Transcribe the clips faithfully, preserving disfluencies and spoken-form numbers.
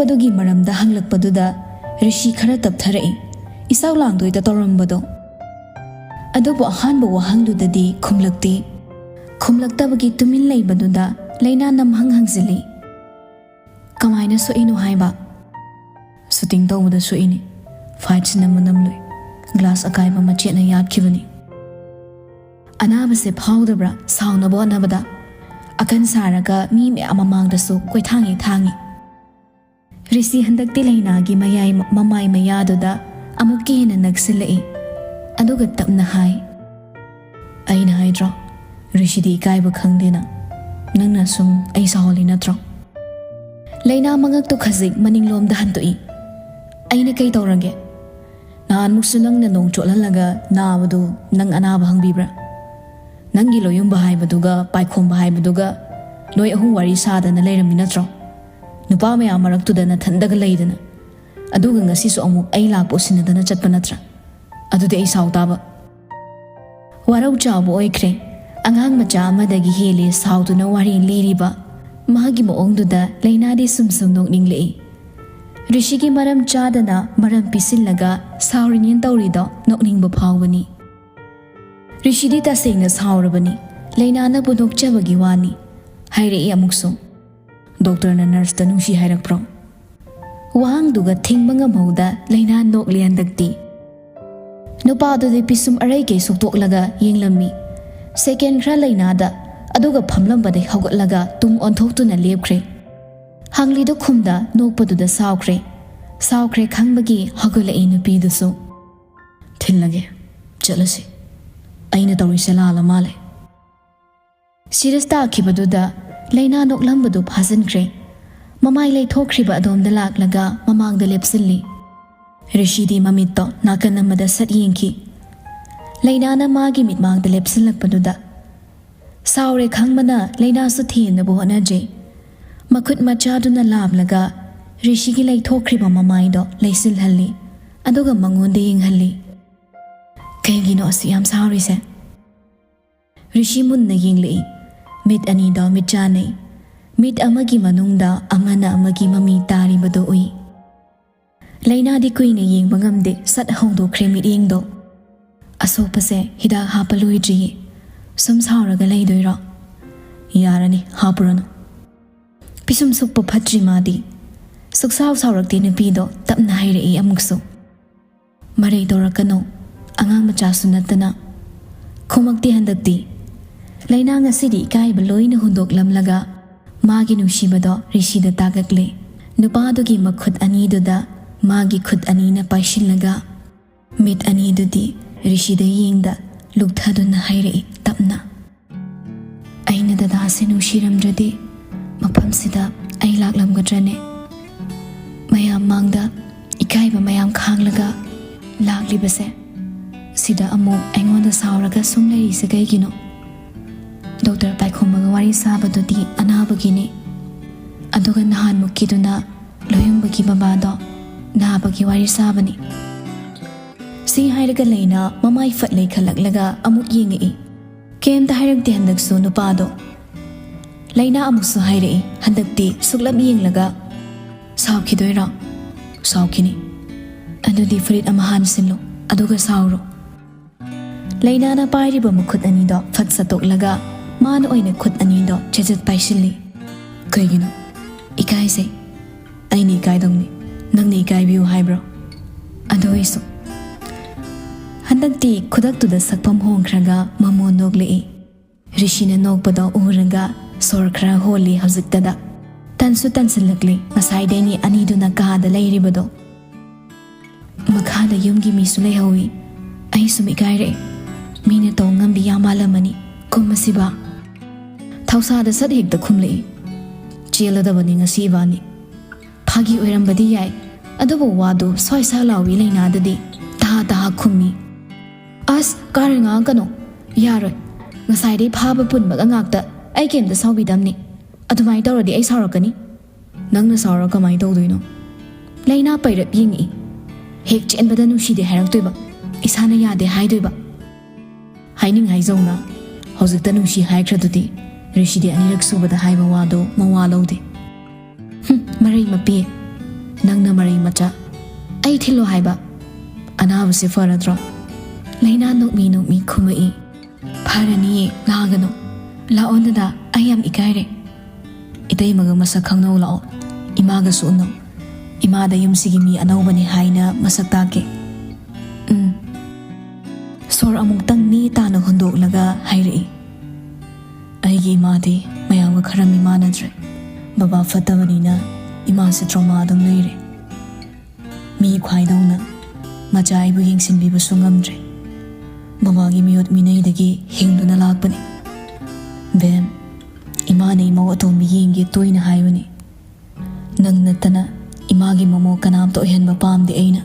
ꯄꯗꯨꯒꯤ ꯃꯔꯝꯗ ꯍꯪꯂꯛꯄꯗꯨꯗ ꯔꯤꯁꯤ ꯈꯔ ꯇꯞꯊꯔꯛꯏ꯫ ꯏꯆꯥꯎ ꯂꯥꯡꯗꯣꯏꯗ ꯇꯧꯔꯝꯕꯗꯣ꯫ ꯑꯗꯨꯕꯨ ꯑꯍꯥꯟꯕ ꯋꯥꯍꯪꯗꯨꯗꯗꯤ ꯈꯨꯝꯂꯛꯇꯦ꯫ ꯈꯨꯝꯂꯛꯇꯕꯒꯤ ꯇꯨꯃꯤꯟ ꯂꯩꯕꯗꯨꯗ ꯂꯩꯅꯥ ꯅꯝꯍꯪ ꯍꯪꯖꯤꯜꯂꯤ꯫ "ꯀꯃꯥꯏꯅ ꯁꯣꯛꯏꯅꯣ ꯍꯥꯏꯕ?" "ꯁꯨꯇꯤꯡ ꯇꯧꯕꯗ ꯁꯣꯛꯏꯅꯤ꯫ ꯐꯥꯏꯠꯁꯤꯅ ꯃꯅꯝ ꯂꯨꯏ꯫ ꯒ꯭ꯂꯥꯁ ꯑꯀꯥꯏꯕ ꯃꯆꯦꯠꯅ ꯌꯥꯠꯈꯤꯕꯅꯤ꯫" "ꯑꯅꯥꯕꯁꯦ ꯐꯥꯎꯗꯕ꯭ꯔꯥ ꯁꯥꯎꯅꯕ ꯍꯣꯠꯅꯕꯗ?" "ꯑꯀꯟ ꯁꯥꯔꯒ ꯃꯤ ꯃꯌꯥꯝ ꯃꯃꯥꯡꯗꯁꯨ ꯀꯣꯏꯊꯥꯡꯉꯤ ꯊꯥꯡꯉꯤ꯫" ꯔꯤꯁꯤ ꯍꯟꯗꯛꯇꯤ ꯂꯩꯅꯥꯒꯤ ꯃꯌꯥꯏ ꯃꯃꯥꯏ ꯃꯌꯥꯗꯨꯗ ꯑꯃꯨꯛꯀ ꯍꯦꯟꯅ ꯅꯛꯁꯤꯜꯂꯛꯏ꯫ ꯑꯗꯨꯒ ꯇꯞꯅ ꯍꯥꯏ, "ꯑꯩꯅ ꯍꯥꯏꯗ꯭ꯔꯣ, ꯔꯤꯁꯤꯗꯤ ꯏꯀꯥꯏꯕ ꯈꯪꯗꯦꯅ꯫ ꯅꯪꯅ ꯁꯨꯝ ꯑꯩ ꯁꯥꯎꯍꯜꯂꯤ ꯅꯠꯇ꯭ꯔꯣ?" ꯂꯩꯅꯥ ꯃꯉꯛꯇꯨ ꯈꯖꯤꯛ ꯃꯅꯤꯡꯂꯣꯝꯗ ꯍꯟꯗꯣꯛꯏ꯫ "ꯑꯩꯅ ꯀꯩ ꯇꯧꯔꯒꯦ? ꯅꯍꯥꯟꯃꯨꯛꯁꯨ ꯅꯪꯅ ꯅꯣꯡ ꯆꯣꯠꯍꯜꯂꯒ ꯅꯥꯕꯗꯨ ꯅꯪ ꯑꯅꯥꯕ ꯍꯪꯕꯤꯕ꯭ꯔꯥ? ꯅꯪꯒꯤ ꯂꯣꯌꯨꯝꯕ ꯍꯥꯏꯕꯗꯨꯒ ꯄꯥꯏꯈꯣꯝꯕ ꯍꯥꯏꯕꯗꯨꯒ ꯅꯣꯏ ꯑꯍꯨꯝ ꯋꯥꯔꯤ ꯁꯥꯗꯅ ꯂꯩꯔꯝꯃꯤ ꯅꯠꯇ꯭ꯔꯣ? ꯅꯨꯄꯥ ꯃꯌꯥꯝ ꯃꯔꯛꯇꯨꯗ ꯅꯊꯟꯗꯒ ꯂꯩꯗꯅ꯫ ꯑꯗꯨꯒ ꯉꯁꯤꯁꯨ ꯑꯃꯨꯛ ꯑꯩ ꯂꯥꯛꯄ ꯎꯁꯤꯟꯅꯗꯅ ꯆꯠꯄ ꯅꯠꯇ꯭ꯔꯥ? ꯑꯗꯨꯗꯤ ꯑꯩ ꯁꯥꯎ ꯇꯥꯕ꯫" ꯋꯥꯔꯧ ꯆꯥꯎꯕ ꯑꯣꯏꯈ꯭ꯔꯦ꯫ ꯑꯉꯥꯡ ꯃꯆꯥ ꯑꯃꯗꯒꯤ ꯍꯦꯜꯂꯦ ꯁꯥꯎꯗꯨꯅ ꯋꯥꯔꯤ ꯂꯤꯔꯤꯕ꯫ ꯃꯥꯒꯤ ꯃꯑꯣꯡꯗꯨꯗ ꯂꯩꯅꯥꯗꯤ ꯁꯨꯝ ꯁꯨꯝ ꯅꯣꯛꯅꯤꯡꯂꯛꯏ꯫ ꯔꯤꯁꯤꯒꯤ ꯃꯔꯝ ꯆꯥꯗꯅ ꯃꯔꯝ ꯄꯤꯁꯤꯜꯂꯒ ꯁꯥꯎꯔꯤꯅꯦꯅ ꯇꯧꯔꯤꯗꯣ ꯅꯣꯛꯅꯤꯡꯕ ꯐꯥꯎꯕꯅꯤ꯫ ꯔꯤꯁꯤꯗꯤ ꯇꯁꯦꯡꯅ ꯁꯥꯎꯔꯕꯅꯤ꯫ ꯂꯩꯅꯥꯅꯕꯨ ꯅꯣꯛꯆꯕꯒꯤ ꯋꯥꯅꯤ꯫ ꯍꯥꯏꯔꯛꯏ ꯑꯃꯨꯛꯁꯨ, "ꯗꯣꯛꯇꯔꯅ ꯅꯔꯁꯇ ꯅꯨꯡꯁꯤ ꯍꯥꯏꯔꯛꯄ꯭ꯔꯣ?" ꯋꯥꯍꯪꯗꯨꯒ ꯊꯤꯡꯕ ꯉꯝꯍꯧꯗ ꯂꯩꯅꯥ ꯅꯣꯛꯂꯦ ꯍꯟꯗꯛꯇꯤ꯫ ꯅꯨꯄꯥꯗꯨꯗꯤ ꯄꯤꯁꯨꯝ ꯑꯔꯩꯀꯩ ꯁꯨꯛꯇꯣꯛꯂꯒ ꯌꯦꯡꯂꯝꯃꯤ꯫ ꯁꯦꯀꯦꯟ ꯈꯔ ꯂꯩꯅꯥꯗ, ꯑꯗꯨꯒ ꯐꯝꯂꯝꯕꯗꯩ ꯍꯧꯒꯠꯂꯒ ꯇꯨꯡ ꯑꯣꯟꯊꯣꯛꯇꯨꯅ ꯂꯦꯞꯈ꯭ꯔꯦ꯫ ꯍꯪꯂꯤꯗꯨ ꯈꯨꯝꯗ ꯅꯣꯛꯄꯗꯨꯗ ꯁꯥꯎꯈ꯭ꯔꯦ꯫ ꯁꯥꯎꯈ꯭ꯔꯦ ꯈꯪꯕꯒꯤ ꯍꯧꯒꯠꯂꯛꯏ ꯅꯨꯄꯤꯗꯨꯁꯨ꯫ "ꯊꯤꯜꯂꯒꯦ, ꯆꯠꯂꯁꯤ꯫ ꯑꯩꯅ ꯇꯧꯔꯤꯁꯦ ꯂꯥꯜꯂ ꯃꯥꯜꯂꯦ꯫" ꯁꯤꯔꯤꯌꯁ ꯇꯥꯈꯤꯕꯗꯨꯗ ꯂꯩꯅꯥ ꯅꯣꯛꯂꯝꯕꯗꯨ ꯐꯥꯖꯤꯟꯈ꯭ꯔꯦ꯫ ꯃꯃꯥꯏ ꯂꯩꯊꯣꯛꯈ꯭ꯔꯤꯕ ꯑꯗꯣꯝꯗ ꯂꯥꯛꯂꯒ ꯃꯃꯥꯡꯗ ꯂꯦꯞꯁꯤꯜꯂꯤ꯫ ꯔꯤꯁꯤꯗꯤ ꯃꯃꯤꯠꯇꯣ ꯅꯥꯀꯟ ꯑꯃꯗ ꯁꯠ ꯌꯦꯡꯈꯤ꯫ ꯂꯩꯅꯥꯅ ꯃꯥꯒꯤ ꯃꯤꯠꯃꯥꯡꯗ ꯂꯦꯞꯁꯤꯜꯂꯛꯄꯗꯨꯗ ꯁꯥꯎꯔꯦ ꯈꯪꯕꯅ ꯂꯩꯅꯥꯁꯨ ꯊꯦꯝꯅꯕ ꯍꯣꯠꯅꯖꯩ꯫ ꯃꯈꯨꯠ ꯃꯆꯥꯗꯨꯅ ꯂꯥꯝꯂꯒ ꯔꯤꯁꯤꯒꯤ ꯂꯩꯊꯣꯛꯈ꯭ꯔꯤꯕ ꯃꯃꯥꯏꯗꯣ ꯂꯩꯁꯤꯜꯍꯜꯂꯤ, ꯑꯗꯨꯒ ꯃꯉꯣꯟꯗ ꯌꯦꯡꯍꯜꯂꯤ꯫ "ꯀꯩꯒꯤꯅꯣ ꯑꯁꯨꯛ ꯌꯥꯝ ꯁꯥꯎꯔꯤꯁꯦ?" ꯔꯤꯁꯤ ꯃꯨꯟꯅ ꯌꯦꯡꯂꯛꯏ꯫ ꯃꯤꯠ ꯑꯅꯤꯗꯣ ꯃꯤꯠ ꯆꯥꯟꯅꯩ꯫ ꯃꯤꯠ ꯑꯃꯒꯤ ꯃꯅꯨꯡꯗ ꯑꯃꯅ ꯑꯃꯒꯤ ꯃꯃꯤ ꯇꯥꯔꯤꯕꯗꯨ ꯎꯏ꯫ ꯂꯩꯅꯥꯗꯤ ꯀꯨꯏꯅ ꯌꯦꯡꯕ ꯉꯝꯗꯦ, ꯁꯠ ꯍꯧꯗꯣꯛꯈ꯭ꯔꯦ ꯃꯤꯠꯌꯦꯡꯗꯣ꯫ "ꯑꯁꯣꯛꯄꯁꯦ ꯍꯤꯗꯥꯛ ꯍꯥꯞꯄ ꯂꯣꯏꯗ꯭ꯔꯤꯌꯦ꯫ ꯁꯨꯝ ꯁꯥꯎꯔꯒ ꯂꯩꯗꯣꯏꯔꯣ?" "ꯌꯥꯔꯅꯤ, ꯍꯥꯞꯄꯨꯔꯅꯨ꯫" ꯄꯤꯁꯨꯝ ꯁꯨꯛꯄ ꯐꯠꯇ꯭ꯔꯤ ꯃꯥꯗꯤ꯫ ꯁꯨꯛꯁꯥꯎ ꯁꯥꯎꯔꯛꯇꯦ ꯅꯨꯄꯤꯗꯣ, ꯇꯞꯅ ꯍꯥꯏꯔꯛꯏ ꯑꯃꯨꯛꯁꯨ꯫ "ꯃꯔꯩ ꯇꯧꯔꯛꯀꯅꯨ, ꯑꯉꯥꯡ ꯃꯆꯥꯁꯨ ꯅꯠꯇꯅ꯫" ꯈꯨꯝꯃꯛꯇꯦ ꯍꯟꯗꯛꯇꯤ꯫ ꯂꯩꯅꯥ ꯉꯁꯤꯗꯤ ꯏꯀꯥꯏꯕ ꯂꯣꯏꯅ ꯍꯨꯟꯗꯣꯛꯂꯝꯂꯒ ꯃꯥꯒꯤ ꯅꯨꯡꯁꯤꯕꯗꯣ ꯔꯤꯁꯤꯗ ꯇꯥꯒꯛꯂꯦ꯫ ꯅꯨꯄꯥꯗꯨꯒꯤ ꯃꯈꯨꯠ ꯑꯅꯤꯗꯨꯗ ꯃꯥꯒꯤ ꯈꯨꯠ ꯑꯅꯤꯅ ꯄꯥꯏꯁꯤꯜꯂꯒ ꯃꯤꯠ ꯑꯅꯤꯗꯨꯗꯤ ꯔꯤꯁꯤꯗ ꯌꯦꯡꯗ ꯂꯨꯞꯊꯗꯨꯅ ꯍꯥꯏꯔꯛꯏ ꯇꯞꯅ, "ꯑꯩꯅ ꯗꯗꯥꯁꯦ ꯅꯨꯡꯁꯤꯔꯝꯗ꯭ꯔꯗꯤ ꯃꯐꯝꯁꯤꯗ ꯑꯩ ꯂꯥꯛꯂꯝꯒꯗ꯭ꯔꯅꯦ? ꯃꯌꯥꯝ ꯃꯥꯡꯗ ꯏꯀꯥꯏꯕ ꯃꯌꯥꯝ ꯈꯥꯡꯂꯒ ꯂꯥꯛꯂꯤꯕꯁꯦ, ꯁꯤꯗ ꯑꯃꯨꯛ ꯑꯩꯉꯣꯟꯗ ꯁꯥꯎꯔꯒ ꯁꯨꯝ ꯂꯩꯔꯤꯁꯦ ꯀꯩꯒꯤꯅꯣ? ꯗꯣꯛꯇꯔ ꯄꯥꯏꯈꯣꯝꯕꯒ ꯋꯥꯔꯤ ꯁꯥꯕꯗꯨꯗꯤ ꯑꯅꯥꯕꯒꯤꯅꯤ, ꯑꯗꯨꯒ ꯅꯍꯥꯟꯃꯨꯛꯀꯤꯗꯨꯅ ꯂꯣꯌꯨꯝꯕꯒꯤ ꯕꯕꯥꯗꯣ ꯅꯥꯕꯒꯤ ꯋꯥꯔꯤ ꯁꯥꯕꯅꯤ꯫" ꯁꯤ ꯍꯥꯏꯔꯒ ꯂꯩꯅꯥ ꯃꯃꯥꯏ ꯐꯠ ꯂꯩꯈꯠꯂꯛꯂꯒ ꯑꯃꯨꯛ ꯌꯦꯡꯉꯛꯏ꯫ ꯀꯩꯝꯇ ꯍꯥꯏꯔꯛꯇꯦ ꯍꯟꯗꯛꯁꯨ ꯅꯨꯄꯥꯗꯣ꯫ ꯂꯩꯅꯥ ꯑꯃꯨꯛꯁꯨ ꯍꯥꯏꯔꯛꯏ, ꯍꯟꯗꯛꯇꯤ ꯁꯨꯛꯂꯞ ꯌꯦꯡꯂꯒ, "ꯁꯥꯎꯈꯤꯗꯣꯏꯔꯣ?" "ꯁꯥꯎꯈꯤꯅꯤ꯫" "ꯑꯗꯨꯗꯤ ꯐꯨꯔꯤꯠ ꯑꯃ ꯍꯥꯟꯁꯤꯜꯂꯨ, ꯑꯗꯨꯒ ꯁꯥꯎꯔꯣ꯫" ꯂꯩꯅꯥꯅ ꯄꯥꯏꯔꯤꯕ ꯃꯈꯨꯠ ꯑꯅꯤꯗꯣ ꯐꯠ ꯁꯠꯇꯣꯛꯂꯒ ꯃꯥꯅ ꯑꯣꯏꯅ ꯈꯨꯠ ꯑꯅꯤꯗꯣ ꯆꯦꯖꯠ ꯄꯥꯏꯁꯤꯜꯂꯤ꯫ "ꯀꯩꯒꯤꯅꯣ?" "ꯏꯀꯥꯏꯖꯩ꯫" "ꯑꯩꯅ ꯏꯀꯥꯏꯗꯧꯅꯤ, ꯅꯪꯅ ꯏꯀꯥꯏꯕꯤꯌꯨ ꯍꯥꯏꯕ꯭ꯔꯣ?" "ꯑꯗꯨ ꯑꯣꯏꯁꯨ꯫" ꯍꯟꯗꯛꯇꯤ ꯈꯨꯗꯛꯇꯨꯗ ꯁꯛꯐꯝ ꯍꯣꯡꯈ꯭ꯔꯒ ꯃꯃꯣꯟ ꯅꯣꯛꯂꯛꯏ꯫ ꯔꯤꯁꯤꯅ ꯅꯣꯛꯄꯗꯣ ꯎꯔꯒ ꯁꯣꯔ ꯈꯔ ꯍꯣꯜꯂꯤ ꯍꯧꯖꯤꯛꯇꯗ꯫ ꯇꯟꯁꯨ ꯇꯟꯁꯤꯜꯂꯛꯂꯤ ꯉꯁꯥꯏꯗꯩꯅꯤ ꯑꯅꯤꯗꯨꯅ ꯀꯥꯗ ꯂꯩꯔꯤꯕꯗꯣ꯫ ꯃꯈꯥꯗ ꯌꯨꯝꯒꯤ ꯃꯤꯁꯨ ꯂꯩꯍꯧꯏ꯫ ꯑꯩ ꯁꯨꯝ ꯏꯀꯥꯏꯔꯛꯑꯦ꯫ ꯃꯤꯅ ꯇꯧ ꯉꯝꯕꯤ ꯌꯥꯝ ꯃꯥꯜꯂꯝꯃꯅꯤ ꯀꯨꯝ ꯑꯁꯤꯕ꯫ ꯊꯧꯁꯥꯗ ꯁꯠ ꯍꯦꯛꯇ ꯈꯨꯝꯂꯛꯏ꯫ "ꯆꯦꯜꯂꯗꯕꯅꯤ ꯉꯁꯤ ꯏꯕꯥꯅꯤ꯫" ꯐꯥꯒꯤ ꯑꯣꯏꯔꯝꯕꯗꯤ ꯌꯥꯏ, ꯑꯗꯨꯕꯨ ꯋꯥꯗꯨ ꯁ꯭ꯋꯥꯏ ꯁ꯭ꯋꯥ ꯂꯥꯎꯏ ꯂꯩꯅꯥꯗꯗꯤ ꯇꯍꯥ ꯇꯍꯥ ꯈꯨꯝꯃꯤ꯫ "ꯑꯁ, ꯀꯥꯔꯟ ꯉꯥꯡꯉꯛꯀꯅꯣ꯫ ꯌꯥꯔꯣꯏ꯫ ꯉꯁꯥꯏꯗꯩ ꯐꯥꯕ ꯄꯨꯟꯕꯒ ꯉꯥꯛꯇ꯫ ꯑꯩ ꯀꯩꯝꯇ ꯁꯥꯎꯕꯤꯗꯝꯅꯤ꯫ ꯑꯗꯨꯃꯥꯏꯅ ꯇꯧꯔꯗꯤ ꯑꯩ ꯁꯥꯎꯔꯛꯀꯅꯤ꯫" "ꯅꯪꯅ ꯁꯥꯎꯔ ꯀꯃꯥꯏꯅ ꯇꯧꯗꯣꯏꯅꯣ?" ꯂꯩꯅꯥ ꯄꯩꯔꯞ ꯌꯦꯡꯉꯛꯏ꯫ "ꯍꯦꯛ ꯆꯦꯟꯕꯗ ꯅꯨꯡꯁꯤꯗꯦ ꯍꯥꯏꯔꯛꯇꯣꯏꯕ, ꯏꯁꯥꯅ ꯌꯥꯗꯦ ꯍꯥꯏꯗꯣꯏꯕ꯫" "ꯍꯥꯏꯅꯤꯡ ꯍꯥꯏꯖꯧꯅ, ꯍꯧꯖꯤꯛꯇ ꯅꯨꯡꯁꯤ ꯍꯥꯏꯈ꯭ꯔꯗꯨꯗꯤ꯫ ꯔꯤꯁꯤꯗꯤ ꯑꯅꯤꯔꯛ ꯁꯨꯕꯗ ꯍꯥꯏꯕ ꯋꯥꯗꯣ ꯃꯋꯥ ꯂꯧꯗꯦ꯫ "ꯍꯨꯝ, ꯃꯔꯩ ꯃꯄꯤ, ꯅꯪꯅ ꯃꯔꯩ ꯃꯆꯥ꯫ ꯑꯩ ꯊꯤꯜꯂꯣ ꯍꯥꯏꯕ? ꯑꯅꯥꯕꯁꯦ ꯐꯔꯗ꯭ꯔꯣ?" ꯂꯩꯅꯥ ꯅꯣꯛꯃꯤ ꯅꯣꯛꯃꯤ ꯈꯨꯝꯃꯛꯏ꯫ "ꯐꯔꯅꯤꯌꯦ, ꯂꯥꯛꯒꯅꯨ꯫ ꯂꯥꯛꯑꯣ ꯗꯗꯥ, ꯑꯩ ꯌꯥꯝ ꯏꯀꯥꯏꯔꯦ꯫ ꯏꯇꯩꯃꯒ ꯃꯁꯛ ꯈꯪꯅꯧ ꯂꯥꯛꯑꯣ꯫ ꯏꯃꯥꯒꯁꯨ ꯎꯅꯧ꯫ ꯏꯃꯥꯗ ꯌꯨꯝꯁꯤꯒꯤ ꯃꯤ ꯑꯅꯧꯕꯅꯤ ꯍꯥꯏꯅ ꯃꯁꯛ ꯇꯥꯛꯀꯦ꯫" "ꯎꯝ꯫" ꯁꯣꯔ ꯑꯃꯨꯛꯇꯪ ꯅꯦ ꯇꯥꯅ ꯍꯣꯟꯗꯣꯛꯂꯒ ꯍꯥꯏꯔꯛꯏ꯫ "ꯑꯩꯒꯤ ꯏꯃꯥꯗꯤ ꯃꯌꯥꯝꯒ ꯈꯔ ꯃꯤꯃꯥꯟꯅꯗ꯭ꯔꯦ꯫ ꯕꯕꯥ ꯐꯠꯇꯕꯅꯤꯅ ꯏꯃꯥꯁꯦ trauma ꯑꯗꯨꯝ ꯂꯩꯔꯦ꯫ ꯃꯤ ꯈ꯭ꯋꯥꯏꯗꯧꯅ ꯃꯆꯥ ꯑꯩꯕꯨ ꯌꯦꯡꯁꯤꯟꯕꯤꯕꯁꯨ ꯉꯝꯗ꯭ꯔꯦ꯫ ꯕꯕꯥꯒꯤ ꯃꯤꯑꯣꯠ ꯃꯤꯅꯩꯗꯒꯤ ꯍꯤꯡꯗꯨꯅ ꯂꯥꯛꯄꯅꯤ꯫ ꯕꯦꯝ, ꯏꯃꯥꯅ ꯏꯃꯧ ꯑꯇꯣꯝꯕꯤ ꯌꯦꯡꯒꯦ ꯇꯣꯏꯅ ꯍꯥꯏꯕꯅꯤ꯫ ꯅꯪ ꯅꯠꯇꯅ ꯏꯃꯥꯒꯤ ꯃꯃꯧ ꯀꯅꯥꯝꯇ ꯑꯣꯏꯍꯟꯕ ꯄꯥꯝꯗꯦ ꯑꯩꯅ꯫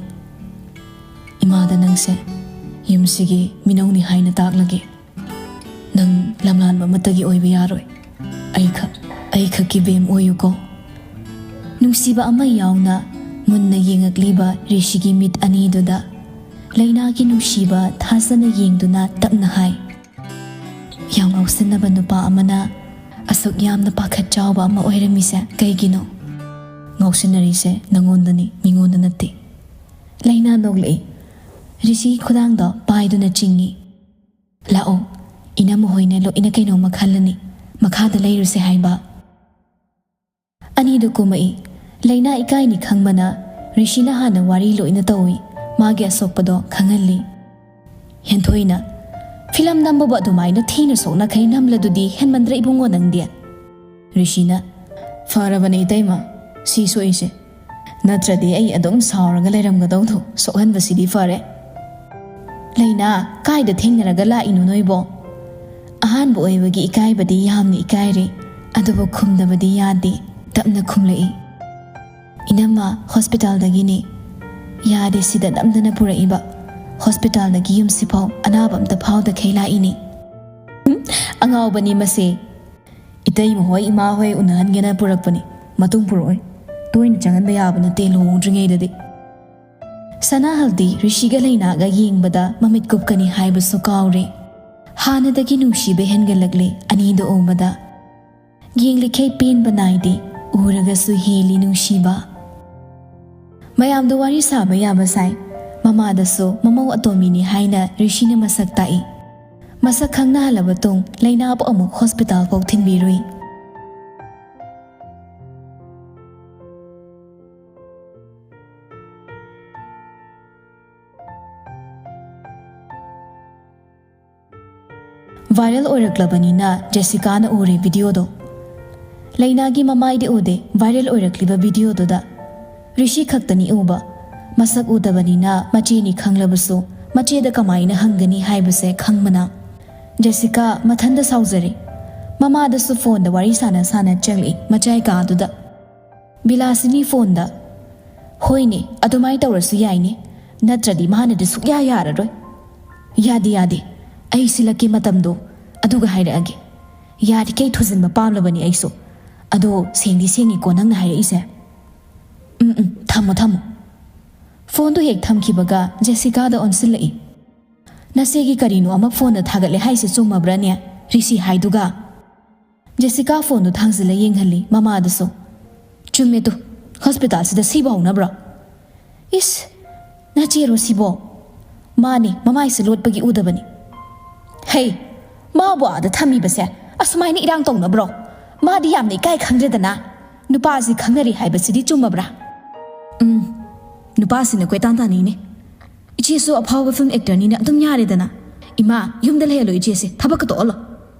ꯏꯃꯥꯗ ꯅꯪꯁꯦ ꯌꯨꯝꯁꯤꯒꯤ ꯃꯤꯅꯧꯅꯤ ꯍꯥꯏꯅ ꯇꯥꯛꯂꯒꯦ꯫ ꯅꯪ ꯂꯝꯂꯥꯟꯕ ꯑꯃꯠꯇꯒꯤ ꯑꯣꯏꯕ ꯌꯥꯔꯣꯏ꯫ ꯑꯩꯈꯛ, ꯑꯩꯈꯛꯀꯤ ꯕꯦꯝ ꯑꯣꯏꯌꯨꯀꯣ꯫" ꯅꯨꯡꯁꯤꯕ ꯑꯃ ꯌꯥꯎꯅ ꯃꯨꯟꯅ ꯌꯦꯡꯉꯛꯂꯤꯕ ꯔꯤꯁꯤꯒꯤ ꯃꯤꯠ ꯑꯅꯤꯗꯨꯗ ꯂꯩꯅꯥꯒꯤ ꯅꯨꯡꯁꯤꯕ ꯊꯥꯖꯅ ꯌꯦꯡꯗꯨꯅ ꯇꯞꯅ ꯍꯥꯏ, "ꯌꯥꯝ ꯉꯥꯎꯁꯤꯟꯅꯕ ꯅꯨꯄꯥ ꯑꯃꯅ ꯑꯁꯨꯛ ꯌꯥꯝꯅ ꯄꯥꯈꯠ ꯆꯥꯎꯕ ꯑꯃ ꯑꯣꯏꯔꯝꯃꯤꯁꯦ ꯀꯩꯒꯤꯅꯣ?" "ꯉꯥꯎꯁꯤꯟꯅꯔꯤꯁꯦ ꯅꯪꯉꯣꯟꯗꯅꯤ, ꯃꯤꯉꯣꯟꯗ ꯅꯠꯇꯦ꯫" ꯂꯩꯅꯥ ꯅꯣꯛꯂꯛꯏ꯫ ꯔꯤꯁꯤꯒꯤ ꯈꯨꯗꯥꯡꯗꯣ ꯄꯥꯏꯗꯨꯅ ꯆꯤꯡꯏ꯫ "ꯂꯥꯛꯑꯣ, ꯏꯅꯝꯃ ꯍꯣꯏꯅ ꯂꯣꯏꯅ ꯀꯩꯅꯣꯝꯃ ꯈꯜꯂꯅꯤ꯫ ꯃꯈꯥꯗ ꯂꯩꯔꯨꯁꯦ ꯍꯥꯏꯕ꯫" ꯑꯅꯤꯗꯨ ꯀꯨꯝꯃꯛꯏ꯫ ꯂꯩꯅꯥ ꯏꯀꯥꯏꯅꯤ ꯈꯪꯕꯅ ꯔꯤꯁꯤꯅ ꯍꯥꯟꯅ ꯋꯥꯔꯤ ꯂꯣꯏꯅ ꯇꯧꯏ, ꯃꯥꯒꯤ ꯑꯁꯣꯛꯄꯗꯣ ꯈꯪꯍꯜꯂꯤ꯫ ꯍꯦꯟꯊꯣꯏꯅ, "ꯐꯤꯂꯝ ꯅꯝꯕꯕꯨ ꯑꯗꯨꯃꯥꯏꯅ ꯊꯤꯅ ꯁꯣꯛꯅꯈꯩ ꯅꯝꯂꯗꯨꯗꯤ ꯍꯦꯟꯃꯟꯗ꯭ꯔ ꯏꯕꯨꯡꯉꯣ ꯅꯪꯗꯤ?" ꯔꯤꯁꯤꯅ, "ꯐꯔꯕꯅꯦ ꯏꯇꯩꯃ, ꯁꯤ ꯁꯣꯛꯏꯁꯦ꯫ ꯅꯠꯇ꯭ꯔꯗꯤ ꯑꯩ ꯑꯗꯨꯝ ꯁꯥꯎꯔꯒ ꯂꯩꯔꯝꯒꯗꯧꯗꯣ, ꯁꯣꯛꯍꯟꯕꯁꯤꯗꯤ ꯐꯔꯦ꯫" "ꯂꯩꯅꯥ, ꯀꯥꯏꯗ ꯊꯦꯡꯅꯔꯒ ꯂꯥꯛꯏꯅꯣ ꯅꯣꯏꯕꯣ?" ꯑꯍꯥꯟꯕ ꯑꯣꯏꯕꯒꯤ ꯏꯀꯥꯏꯕꯗꯤ ꯌꯥꯝꯅ ꯏꯀꯥꯏꯔꯦ, ꯑꯗꯨꯕꯨ ꯈꯨꯝꯗꯕꯗꯤ ꯌꯥꯗꯦ꯫ ꯇꯞꯅ ꯈꯨꯝꯂꯛꯏ꯫ "ꯏꯅꯝꯃ, ꯍꯣꯁꯄꯤꯇꯥꯜꯗꯒꯤꯅꯤ꯫ ꯌꯥꯗꯦ ꯁꯤꯗ ꯅꯝꯗꯅ ꯄꯨꯔꯛꯏꯕ꯫ ꯍꯣꯁꯄꯤꯇꯥꯜꯗꯒꯤ ꯌꯨꯝꯁꯤꯐꯥꯎ ꯑꯅꯥꯕ ꯑꯝꯇ ꯐꯥꯎꯗꯈꯩ ꯂꯥꯛꯏꯅꯤ꯫" "ꯍꯨꯝ, ꯑꯉꯥꯎꯕꯅꯤ ꯃꯁꯤ꯫ ꯏꯇꯩꯃ ꯍꯣꯏ, ꯏꯃꯥ ꯍꯣꯏ ꯎꯅꯍꯟꯒꯦꯅ ꯄꯨꯔꯛꯄꯅꯤ꯫ ꯃꯇꯨꯡ ꯄꯨꯔꯛꯑꯣꯏ꯫ ꯇꯣꯏꯅ ꯆꯪꯍꯟꯕ ꯌꯥꯕ ꯅꯠꯇꯦ ꯂꯨꯍꯣꯡꯗ꯭ꯔꯤꯉꯩꯗꯗꯤ꯫" ꯁꯅꯥꯍꯜꯗꯤ ꯔꯤꯁꯤꯒ ꯂꯩꯅꯥꯒ ꯌꯦꯡꯕꯗ ꯃꯃꯤꯠ ꯀꯨꯞꯀꯅꯤ ꯍꯥꯏꯕꯁꯨ ꯀꯥꯎꯔꯦ꯫ ꯍꯥꯟꯅꯗꯒꯤ ꯅꯨꯡꯁꯤꯕ ꯍꯦꯟꯒꯠꯂꯛꯂꯦ ꯑꯅꯤꯗ ꯎꯕꯗ꯫ ꯌꯦꯡꯂꯤꯈꯩ ꯄꯦꯟꯕ ꯅꯥꯏꯗꯦ, ꯎꯔꯒꯁꯨ ꯍꯦꯜꯂꯤ ꯅꯨꯡꯁꯤꯕ꯫ ꯃꯌꯥꯝꯗꯣ ꯋꯥꯔꯤ ꯁꯥꯕ ꯌꯥꯕ ꯁꯥꯏ꯫ ꯃꯃꯥꯗꯁꯨ ꯃꯃꯧ ꯑꯇꯣꯝꯕꯤꯅꯤ ꯍꯥꯏꯅ ꯔꯤꯁꯤꯅ ꯃꯁꯛ ꯇꯥꯛꯏ꯫ ꯃꯁꯛ ꯈꯪꯅꯍꯜꯂꯕ ꯇꯨꯡ ꯂꯩꯅꯥꯕꯨ ꯑꯃꯨꯛ ꯍꯣꯁꯄꯤꯇꯥꯜ ꯐꯥꯎ ꯊꯤꯟꯕꯤꯔꯨꯏ꯫ ꯚꯥꯏꯔꯦꯜ ꯑꯣꯏꯔꯛꯂꯕꯅꯤꯅ ꯖꯦꯁꯤꯀꯥꯅ ꯎꯔꯦ ꯚꯤꯗꯤꯑꯣꯗꯣ꯫ ꯂꯩꯅꯥꯒꯤ ꯃꯃꯥꯏꯗꯤ ꯎꯗꯦ ꯚꯥꯏꯔꯦꯜ ꯑꯣꯏꯔꯛꯂꯤꯕ ꯚꯤꯗꯤꯑꯣꯗꯨꯗ꯫ ꯔꯤꯁꯤ ꯈꯛꯇꯅꯤ ꯎꯕ꯫ ꯃꯁꯛ ꯎꯗꯕꯅꯤꯅ ꯃꯆꯦꯅꯤ ꯈꯪꯂꯕꯁꯨ ꯃꯆꯦꯗ ꯀꯃꯥꯏꯅ ꯍꯪꯒꯅꯤ ꯍꯥꯏꯕꯁꯦ ꯈꯪꯕꯅ꯫ ꯖꯦꯁꯤꯀꯥ ꯃꯊꯟꯗ ꯁꯥꯎꯖꯔꯦ꯫ ꯃꯃꯥꯗꯁꯨ ꯐꯣꯟꯗ ꯋꯥꯔꯤ ꯁꯥꯟꯅ ꯁꯥꯟꯅ ꯆꯪꯂꯛꯏ ꯃꯆꯥꯏ ꯀꯥꯗꯨꯗ꯫ ꯕꯤꯂꯥꯁꯤꯅꯤ ꯐꯣꯟꯗ, "ꯍꯣꯏꯅꯦ, ꯑꯗꯨꯃꯥꯏꯅ ꯇꯧꯔꯁꯨ ꯌꯥꯏꯅꯦ, ꯅꯠꯇ꯭ꯔꯗꯤ ꯃꯥꯅꯗꯤ ꯁꯨꯛꯌꯥ ꯌꯥꯔꯔꯣꯏ꯫ ꯌꯥꯗꯦ, ꯌꯥꯗꯦ, ꯑꯩ ꯁꯤꯜꯂꯛꯀꯦ ꯃꯇꯝꯗꯣ, ꯑꯗꯨꯒ ꯍꯥꯏꯔꯛꯑꯒꯦ꯫ ꯌꯥꯔꯤꯈꯩ ꯊꯨꯖꯤꯟꯕ ꯄꯥꯝꯂꯕꯅꯤ ꯑꯩꯁꯨ꯫ ꯑꯗꯣ ꯁꯦꯡꯗꯤ ꯁꯦꯡꯉꯤꯀꯣ ꯅꯪꯅ ꯍꯥꯏꯔꯛꯏꯁꯦ? ꯎꯝ, ꯎꯝ, ꯊꯝꯃꯣ, ꯊꯝꯃꯣ꯫" ꯐꯣꯟꯗꯣ ꯍꯦꯛ ꯊꯝꯈꯤꯕꯒ ꯖꯦꯁꯤꯀꯥꯗ ꯑꯣꯟꯁꯤꯜꯂꯛꯏ꯫ "ꯅꯆꯦꯒꯤ ꯀꯔꯤꯅꯣ ꯑꯃ ꯐꯣꯟꯗ ꯊꯥꯒꯠꯂꯦ ꯍꯥꯏꯁꯦ ꯆꯨꯝꯃꯕ꯭ꯔꯥꯅꯦ?" ꯔꯤꯁꯤ ꯍꯥꯏꯗꯨꯒ꯫ ꯖꯦꯁꯤꯀꯥ ꯐꯣꯟꯗꯨ ꯊꯥꯡꯖꯤꯜꯂ ꯌꯦꯡꯍꯜꯂꯤ ꯃꯃꯥꯗꯁꯨ꯫ "ꯆꯨꯝꯃꯦ ꯇꯨ, ꯍꯣꯁꯄꯤꯇꯥꯜꯁꯤꯗ ꯁꯤꯕ ꯍꯧꯅꯕ꯭ꯔꯣ?" "ꯏꯁ, ꯅꯆꯦꯔꯣ ꯁꯤꯕꯣ?" "ꯃꯥꯅꯦ, ꯃꯃꯥꯏꯁꯦ ꯂꯣꯠꯄꯒꯤ ꯎꯗꯕꯅꯤ꯫" "ꯍꯩ, ꯃꯥꯕꯨ ꯑꯥꯗ ꯊꯝꯃꯤꯕꯁꯦ ꯑꯁꯨꯃꯥꯏꯅ ꯏꯔꯥꯡ ꯇꯧꯅꯕ꯭ꯔꯣ? ꯃꯥꯗꯤ ꯌꯥꯝꯅ ꯏꯀꯥꯏ ꯈꯪꯗ꯭ꯔꯦꯗꯅ꯫ ꯅꯨꯄꯥꯁꯤ ꯈꯪꯅꯔꯤ ꯍꯥꯏꯕꯁꯤꯗꯤ ꯆꯨꯝꯃꯕ꯭ꯔꯥ?" "ꯎꯝ, ꯅꯨꯄꯥꯁꯤꯅ ꯀꯣꯏꯇꯥꯟ ꯇꯥꯟꯅꯩꯅꯦ꯫ ꯏꯆꯦꯁꯨ ꯑꯐꯥꯎꯕ ꯐꯤꯂꯝ ꯑꯦꯛꯇꯔꯅꯤꯅ ꯑꯗꯨꯝ ꯌꯥꯔꯦꯗꯅ꯫ ꯏꯃꯥ, ꯌꯨꯝꯗ ꯂꯩꯍꯜꯂꯣ ꯏꯆꯦꯁꯦ, ꯊꯕꯛꯀ ꯇꯣꯛꯍꯜꯂꯣ꯫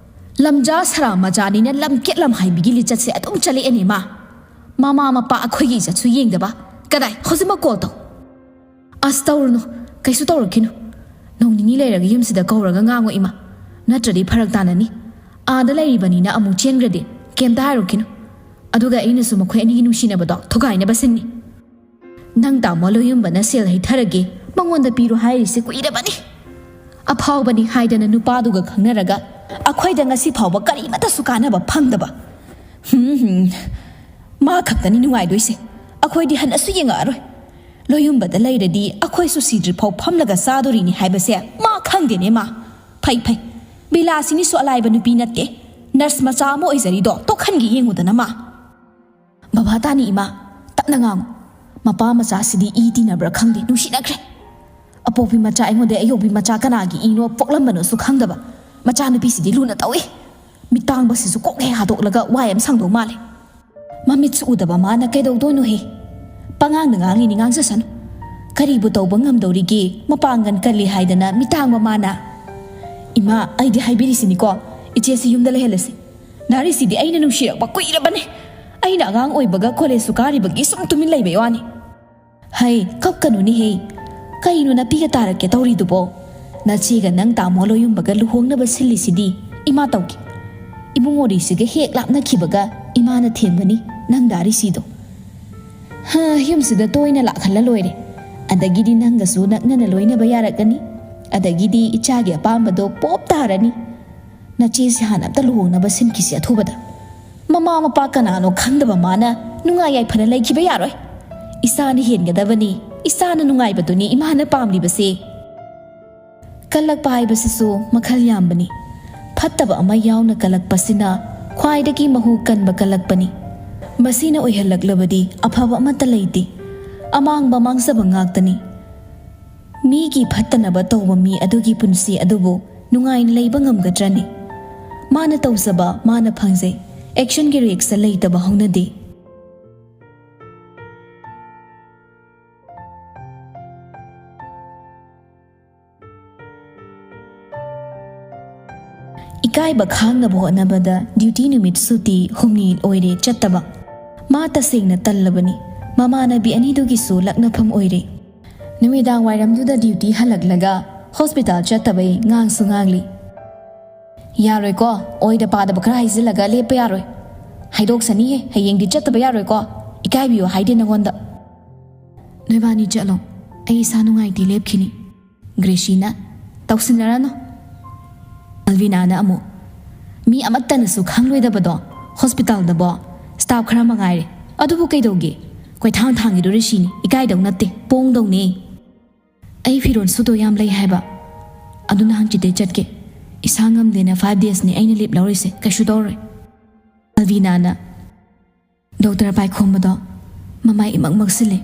ꯂꯝꯖꯥ ꯁꯔꯥ ꯃꯆꯥꯅꯤꯅ ꯂꯝꯀꯦꯠ ꯂꯝꯍꯥꯏꯕꯤꯒꯤ ꯂꯤꯆꯠꯁꯦ ꯑꯗꯨꯝ ꯆꯠꯂꯛꯑꯦꯅꯦ ꯃꯥ꯫ ꯃꯃꯥ ꯃꯄꯥ ꯑꯩꯈꯣꯏꯒꯤ ꯏꯖꯠꯁꯨ ꯌꯦꯡꯗꯕ꯫ ꯀꯗꯥꯏ? ꯍꯧꯖꯤꯛꯃꯛ ꯀꯣꯜ ꯇꯧ꯫" "ꯑꯁ, ꯇꯧꯔꯨꯅꯨ, ꯀꯩꯁꯨ ꯇꯧꯔꯛꯈꯤꯅꯨ꯫ ꯅꯣꯡ ꯅꯤꯅꯤ ꯂꯩꯔꯒ ꯌꯨꯝꯁꯤꯗ ꯀꯧꯔꯒ ꯉꯥꯡꯉꯣ ꯏꯃꯥ, ꯅꯠꯇ꯭ꯔꯗꯤ ꯐꯔꯛ ꯇꯥꯅꯅꯤ꯫ ꯑꯥꯗ ꯂꯩꯔꯤꯕꯅꯤꯅ ꯑꯃꯨꯛ ꯆꯦꯟꯈ꯭ꯔꯗꯤ ꯀꯩꯝꯇ ꯍꯥꯏꯔꯨꯈꯤꯅꯨ꯫ ꯑꯗꯨꯒ ꯑꯩꯅꯁꯨ ꯃꯈꯣꯏ ꯑꯅꯤꯒꯤ ꯅꯨꯡꯁꯤꯅꯕꯗꯣ ꯊꯨꯒꯥꯏꯅꯕ ꯁꯤꯟꯅꯤ꯫ ꯅꯪ ꯇꯥꯃꯣ ꯂꯣꯌꯨꯝꯕꯅ ꯁꯦꯜ ꯍꯩꯊꯔꯒꯦ, ꯃꯉꯣꯟꯗ ꯄꯤꯔꯣ ꯍꯥꯏꯔꯤꯁꯦ ꯀꯨꯏꯔꯕꯅꯤ꯫ ꯑꯐꯥꯎꯕꯅꯤ ꯍꯥꯏꯗꯅ ꯅꯨꯄꯥꯗꯨꯒ ꯈꯪꯅꯔꯒ ꯑꯩꯈꯣꯏꯗ ꯉꯁꯤ ꯐꯥꯎꯕ ꯀꯔꯤꯃꯠꯇꯁꯨ ꯀꯥꯟꯅꯕ ꯐꯪꯗꯕ꯫ ꯍꯨꯝ ꯍꯨꯝ꯫ ꯃꯥ ꯈꯛꯇꯅꯤ ꯅꯨꯡꯉꯥꯏꯗꯣꯏꯁꯦ꯫ ꯑꯩꯈꯣꯏꯗꯤ ꯍꯟꯅꯁꯨ ꯌꯦꯡꯉꯛꯑꯔꯣꯏ꯫ ꯂꯣꯌꯨꯝꯕꯗ ꯂꯩꯔꯗꯤ ꯑꯩꯈꯣꯏꯁꯨ ꯁꯤꯗ꯭ꯔꯤꯐꯥꯎ ꯐꯝꯂꯒ ꯆꯥꯗꯣꯔꯤꯅꯤ ꯍꯥꯏꯕꯁꯦ ꯃꯥ ꯈꯪꯗꯦꯅꯦ ꯃꯥ꯫ ꯐꯩ ꯐꯩ꯫ ꯕꯤꯂꯥꯁꯤꯅꯤꯁꯨ ꯑꯂꯥꯏꯕ ꯅꯨꯄꯤ ꯅꯠꯇꯦ꯫ ꯅꯔꯁ ꯃꯆꯥ ꯑꯃ ꯑꯣꯏꯖꯔꯤꯗꯣ ꯇꯣꯛꯍꯟꯒꯦ ꯌꯦꯡꯉꯨꯗꯅ ꯃꯥ꯫ ꯕꯕꯥ ꯇꯥꯅꯤ ꯏꯃꯥ, ꯇꯞꯅ ꯉꯥꯡꯉꯨ꯫ ꯃꯄꯥ ꯃꯆꯥꯁꯤꯗꯤ ꯏ ꯇꯤꯟꯅꯕ꯭ꯔꯥ ꯈꯪꯗꯦ, ꯅꯨꯡꯁꯤꯅꯈ꯭ꯔꯦ꯫ ꯑꯄꯣꯛꯄꯤ ꯃꯆꯥ ꯑꯩꯉꯣꯟꯗ ꯑꯌꯣꯛꯄꯤ ꯃꯆꯥ ꯀꯅꯥꯒꯤ ꯏꯅꯣ ꯄꯣꯛꯂꯝꯕꯅꯣꯁꯨ ꯈꯪꯗꯕ꯫ ꯃꯆꯥꯅꯨꯄꯤꯁꯤꯗꯤ ꯂꯨꯅ ꯇꯧꯏ꯫ ꯃꯤꯇꯥꯡꯕꯁꯤꯁꯨ ꯀꯣꯛ ꯍꯦꯛ ꯍꯥꯗꯣꯛꯂꯒ ꯋꯥꯏ ꯑꯃ ꯁꯪꯗꯧ ꯃꯥꯜꯂꯦ꯫ ꯃꯃꯤꯠꯁꯨ ꯎꯗꯕ ꯃꯥꯅ ꯀꯩꯗꯧꯗꯣꯏꯅꯣꯍꯦ? ꯄꯉꯥꯡꯗ ꯉꯥꯡꯂꯤꯅꯤ, ꯉꯥꯡꯖꯁꯅꯨ꯫ ꯀꯔꯤꯕꯨ ꯇꯧꯕ ꯉꯝꯗꯧꯔꯤꯒꯦ? ꯃꯄꯥꯡꯒꯜ ꯀꯜꯂꯤ ꯍꯥꯏꯗꯅ ꯃꯤꯇꯥꯡꯕ ꯃꯥꯅ꯫ ꯏꯃꯥ, ꯑꯩꯗꯤ ꯍꯥꯏꯕꯤꯔꯤꯁꯤꯅꯤꯀꯣ, ꯏꯆꯦꯁꯤ ꯌꯨꯝꯗ ꯂꯩꯍꯜꯂꯁꯤ꯫ ꯅꯥꯔꯤꯁꯤꯗꯤ ꯑꯩꯅ ꯅꯨꯡꯁꯤꯔꯛꯄ ꯀꯨꯏꯔꯕꯅꯦ꯫ ꯑꯩꯅ ꯑꯉꯥꯡ ꯑꯣꯏꯕꯒ ꯀꯣꯂꯦꯖꯁꯨ ꯀꯥꯔꯤꯕꯒꯤ ꯁꯨꯝ ꯇꯨꯃꯤꯟ ꯂꯩꯕꯩ ꯋꯥꯅꯤ꯫ ꯍꯩ, ꯀꯞꯀꯅꯨꯅꯦꯍꯦ꯫ ꯀꯩꯅꯣ ꯅꯥꯄꯤꯒ ꯇꯥꯔꯛꯀꯦ ꯇꯧꯔꯤꯗꯨꯕꯣ? ꯅꯆꯦꯒ ꯅꯪ ꯇꯥꯃꯣ ꯂꯣꯌꯨꯝꯕꯒ ꯂꯨꯍꯣꯡꯅꯕ ꯁꯤꯜꯂꯤꯁꯤꯗꯤ ꯏꯃꯥ ꯇꯧꯒꯦ꯫ ꯏꯕꯨꯡꯉꯣ ꯔꯤꯁꯤꯒ ꯍꯦꯛ ꯂꯥꯞꯅꯈꯤꯕꯒ ꯏꯃꯥꯅ ꯊꯦꯝꯒꯅꯤ ꯅꯪ ꯗꯥ ꯔꯤꯁꯤꯗꯣ꯫ ꯍꯥ, ꯌꯨꯝꯁꯤꯗ ꯇꯣꯏꯅ ꯂꯥꯛꯍꯜꯂ ꯂꯣꯏꯔꯦ꯫ ꯑꯗꯒꯤꯗꯤ ꯅꯪꯒꯁꯨ ꯅꯛꯅꯅ ꯂꯣꯏꯅꯕ ꯌꯥꯔꯛꯀꯅꯤ꯫ ꯑꯗꯒꯤꯗꯤ ꯏꯆꯥꯒꯤ ꯑꯄꯥꯝꯕꯗꯣ ꯄꯣꯞ ꯇꯥꯔꯅꯤ꯫ ꯅꯆꯦꯁꯦ ꯍꯥꯟꯅ ꯑꯝꯇ ꯂꯨꯍꯣꯡꯅꯕ ꯁꯤꯟꯈꯤꯁꯤ ꯑꯊꯨꯕꯗ꯫ ꯃꯃꯥ ꯃꯄꯥ ꯀꯅꯥꯅꯣ ꯈꯪꯗꯕ ꯃꯥꯅ ꯅꯨꯡꯉꯥꯏ ꯌꯥꯏꯐꯅ ꯂꯩꯈꯤꯕ ꯌꯥꯔꯣꯏ꯫ ꯏꯆꯥꯅ ꯍꯦꯟꯒꯗꯕꯅꯤ, ꯏꯆꯥꯅ ꯅꯨꯡꯉꯥꯏꯕꯗꯨꯅꯤ ꯏꯃꯥꯅ ꯄꯥꯝꯂꯤꯕꯁꯦ꯫ ꯀꯜꯂꯛꯄ ꯍꯥꯏꯕꯁꯤꯁꯨ ꯃꯈꯜ ꯌꯥꯝꯕꯅꯤ꯫ ꯐꯠꯇꯕ ꯑꯃ ꯌꯥꯎꯅ ꯀꯜꯂꯛꯄꯁꯤꯅ ꯈ꯭ꯋꯥꯏꯗꯒꯤ ꯃꯍꯨ ꯀꯟꯕ ꯀꯜꯂꯛꯄꯅꯤ꯫ ꯃꯁꯤꯅ ꯑꯣꯏꯍꯜꯂꯛꯂꯕꯗꯤ ꯑꯐꯕ ꯑꯃꯠꯇ ꯂꯩꯇꯦ꯫ ꯑꯃꯥꯡꯕ ꯃꯥꯡꯖꯕ ꯉꯥꯛꯇꯅꯤ꯫ ꯃꯤꯒꯤ ꯐꯠꯇꯅꯕ ꯇꯧꯕ ꯃꯤ ꯑꯗꯨꯒꯤ ꯄꯨꯟꯁꯤ ꯑꯗꯨꯕꯨ ꯅꯨꯡꯉꯥꯏꯅ ꯂꯩꯕ ꯉꯝꯒꯗ꯭ꯔꯅꯤ? ꯃꯥꯅ ꯇꯧꯖꯕ ꯃꯥꯅ ꯐꯪꯖꯩ꯫ ꯑꯦꯛꯁꯟꯒꯤ ꯔꯤꯌꯦꯛꯁꯟ ꯂꯩꯇꯕ ꯍꯧꯅꯗꯦ꯫ ꯏꯀꯥꯏꯕ ꯈꯥꯡꯅꯕ ꯍꯣꯠꯅꯕꯗ ꯗ꯭ꯌꯨꯇꯤ ꯅꯨꯃꯤꯠ ꯁꯨꯇꯤ ꯍꯨꯝꯅꯤ ꯑꯣꯏꯔꯦ ꯆꯠꯇꯕ꯫ ꯃꯥ ꯇꯁꯦꯡꯅ ꯇꯜꯂꯕꯅꯤ꯫ ꯃꯃꯥꯟꯅꯕꯤ ꯑꯅꯤꯗꯨꯒꯤꯁꯨ ꯂꯛꯅꯐꯝ ꯑꯣꯏꯔꯦ꯫ ꯅꯨꯃꯤꯗꯥꯡ ꯋꯥꯏꯔꯝꯗꯨꯗ ꯗ꯭ꯌꯨꯇꯤ ꯍꯜꯂꯛꯂꯒ ꯍꯣꯁꯄꯤꯇꯥꯜ ꯆꯠꯇꯕꯩ ꯉꯥꯡꯁꯨ ꯉꯥꯡꯂꯤ꯫ ꯌꯥꯔꯣꯏꯀꯣ, ꯑꯣꯏꯗ ꯄꯥꯗꯕ ꯈꯔ ꯍꯥꯏꯖꯤꯜꯂꯒ ꯂꯦꯞꯄ ꯌꯥꯔꯣꯏ꯫ ꯍꯥꯏꯗꯣꯛꯁꯅꯤꯍꯦ, ꯍꯌꯦꯡꯗꯤ ꯆꯠꯇꯕ ꯌꯥꯔꯣꯏꯀꯣ꯫ ꯏꯀꯥꯏꯕꯤꯌꯨ ꯍꯥꯏꯗꯦ ꯅꯉꯣꯟꯗ꯫ ꯅꯣꯏꯕꯥꯅꯤ ꯆꯠꯂꯣ, ꯑꯩ ꯏꯁꯥ ꯅꯨꯡꯉꯥꯏꯇꯦ, ꯂꯦꯞꯈꯤꯅꯤ꯫ ꯒ꯭ꯔꯦꯁꯤꯅ, ꯇꯧꯁꯤꯟꯅꯔꯅꯨ꯫ ꯑꯜꯕꯤꯅꯥꯅ ꯑꯃꯨꯛ, ꯃꯤ ꯑꯃꯠꯇꯅꯁꯨ ꯈꯪꯂꯣꯏꯗꯕꯗꯣ ꯍꯣꯁꯄꯤꯇꯥꯜꯗꯕꯣ꯫ ꯁ꯭ꯇꯥꯐ ꯈꯔ ꯃꯉꯥꯏꯔꯦ꯫ ꯑꯗꯨꯕꯨ ꯀꯩꯗꯧꯒꯦ? ꯀꯣꯏꯊꯥꯡ ꯊꯥꯡꯒꯤꯗꯣ ꯔꯤꯁꯤꯅꯤ, ꯏꯀꯥꯏꯗꯧ ꯅꯠꯇꯦ, ꯄꯣꯡꯗꯧꯅꯦ꯫ ꯑꯩ ꯐꯤꯔꯣꯜ ꯁꯨꯗꯣ ꯌꯥꯝ ꯂꯩ ꯍꯥꯏꯕ꯫ ꯑꯗꯨꯅ ꯍꯪꯆꯤꯠꯇꯩ ꯆꯠꯀꯦ꯫ "ꯏꯁꯥ ꯉꯝꯗꯦꯅ five days ꯅꯤ ꯑꯩꯅ leave ꯂꯧꯔꯤꯁꯦ, ꯀꯩꯁꯨ ꯇꯧꯔꯣꯏ꯫" ꯑꯜꯕꯤꯅꯥꯅ ꯗꯣꯛꯇꯔ ꯄꯥꯏꯈꯣꯝꯕꯗꯣ ꯃꯃꯥꯏ ꯏꯃꯛ ꯃꯛꯁꯤꯜꯂꯦ꯫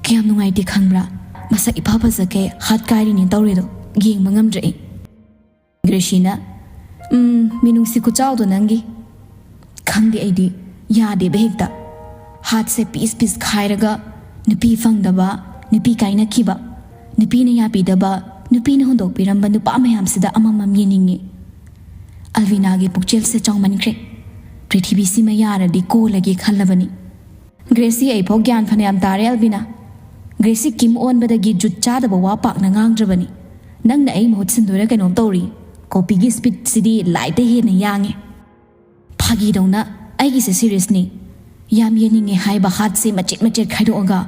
"ꯀꯌꯥꯝ ꯅꯨꯡꯉꯥꯏꯇꯦ ꯈꯪꯕ꯭ꯔꯥ? ꯃꯁꯛ ꯏꯐ ꯐꯖꯈꯩ ꯍꯥꯠ ꯀꯥꯏꯔꯤꯅꯦ ꯇꯧꯔꯤꯗꯣ, ꯌꯦꯡꯕ ꯉꯝꯗ꯭ꯔꯦ ꯑꯩ꯫" ꯒ꯭ꯔꯦꯁꯤꯅ, "ꯎꯝ, ꯃꯤꯅꯨꯡꯁꯤ ꯈꯨꯆꯥꯎꯗꯣ ꯅꯪꯒꯤ꯫ ꯈꯪꯗꯦ ꯑꯩꯗꯤ, ꯌꯥꯗꯦꯕ ꯍꯦꯛꯇ꯫ ꯍꯥꯠꯁꯦ piece piece ꯈꯥꯏꯔꯒ ꯅꯨꯄꯤ ꯐꯪꯗꯕ, ꯅꯨꯄꯤ ꯀꯥꯏꯅꯈꯤꯕ, ꯅꯨꯄꯤꯅ ꯌꯥꯕꯤꯗꯕ, ꯅꯨꯄꯤꯅ ꯍꯨꯟꯗꯣꯛꯄꯤꯔꯝꯕ ꯅꯨꯄꯥ ꯃꯌꯥꯝꯁꯤꯗ ꯑꯃꯃꯝ ꯌꯦꯡꯅꯤꯡꯉꯤ꯫" ꯑꯜꯕꯤꯅꯥꯒꯤ ꯄꯨꯛꯆꯦꯜꯁꯦ ꯆꯥꯎꯃꯟꯈ꯭ꯔꯦ꯫ ꯄ꯭ꯔꯤꯊꯤꯕꯤꯁꯤꯃ ꯌꯥꯔꯗꯤ ꯀꯣꯜꯂꯒꯦ ꯈꯜꯂꯕꯅꯤ꯫ "ꯒ꯭ꯔꯦꯁꯤ, ꯑꯩꯐꯥꯎ ꯒ꯭ꯌꯥꯟ ꯐꯅꯌꯥꯝ ꯇꯥꯔꯦ ꯑꯜꯕꯤꯅꯥ꯫ ꯒ꯭ꯔꯦꯁꯤ ꯀꯤꯝ ꯑꯣꯟꯕꯗꯒꯤ ꯖꯨꯠ ꯆꯥꯗꯕ ꯋꯥ ꯄꯥꯛꯅ ꯉꯥꯡꯗ꯭ꯔꯕꯅꯤ꯫ ꯅꯪꯅ ꯑꯩ ꯃꯍꯨꯠ ꯁꯤꯟꯗꯣꯏꯔꯥ ꯀꯩꯅꯣꯝ ꯇꯧꯔꯤ꯫ ꯀꯣꯄꯤꯒꯤ speed ꯁꯤꯗꯤ ꯂꯥꯏꯠꯇ ꯍꯦꯟꯅ ꯌꯥꯡꯉꯦ꯫" "ꯐꯥꯒꯤꯗꯧꯅ, ꯑꯩꯒꯤꯁꯦ serious ꯅꯤ꯫ ꯌꯥꯝ ꯌꯦꯡꯅꯤꯡꯉꯦ ꯍꯥꯏꯕ ꯍꯥꯠꯁꯦ ꯃꯆꯦꯠ ꯃꯆꯦꯠ ꯈꯥꯏꯗꯣꯛꯑꯒ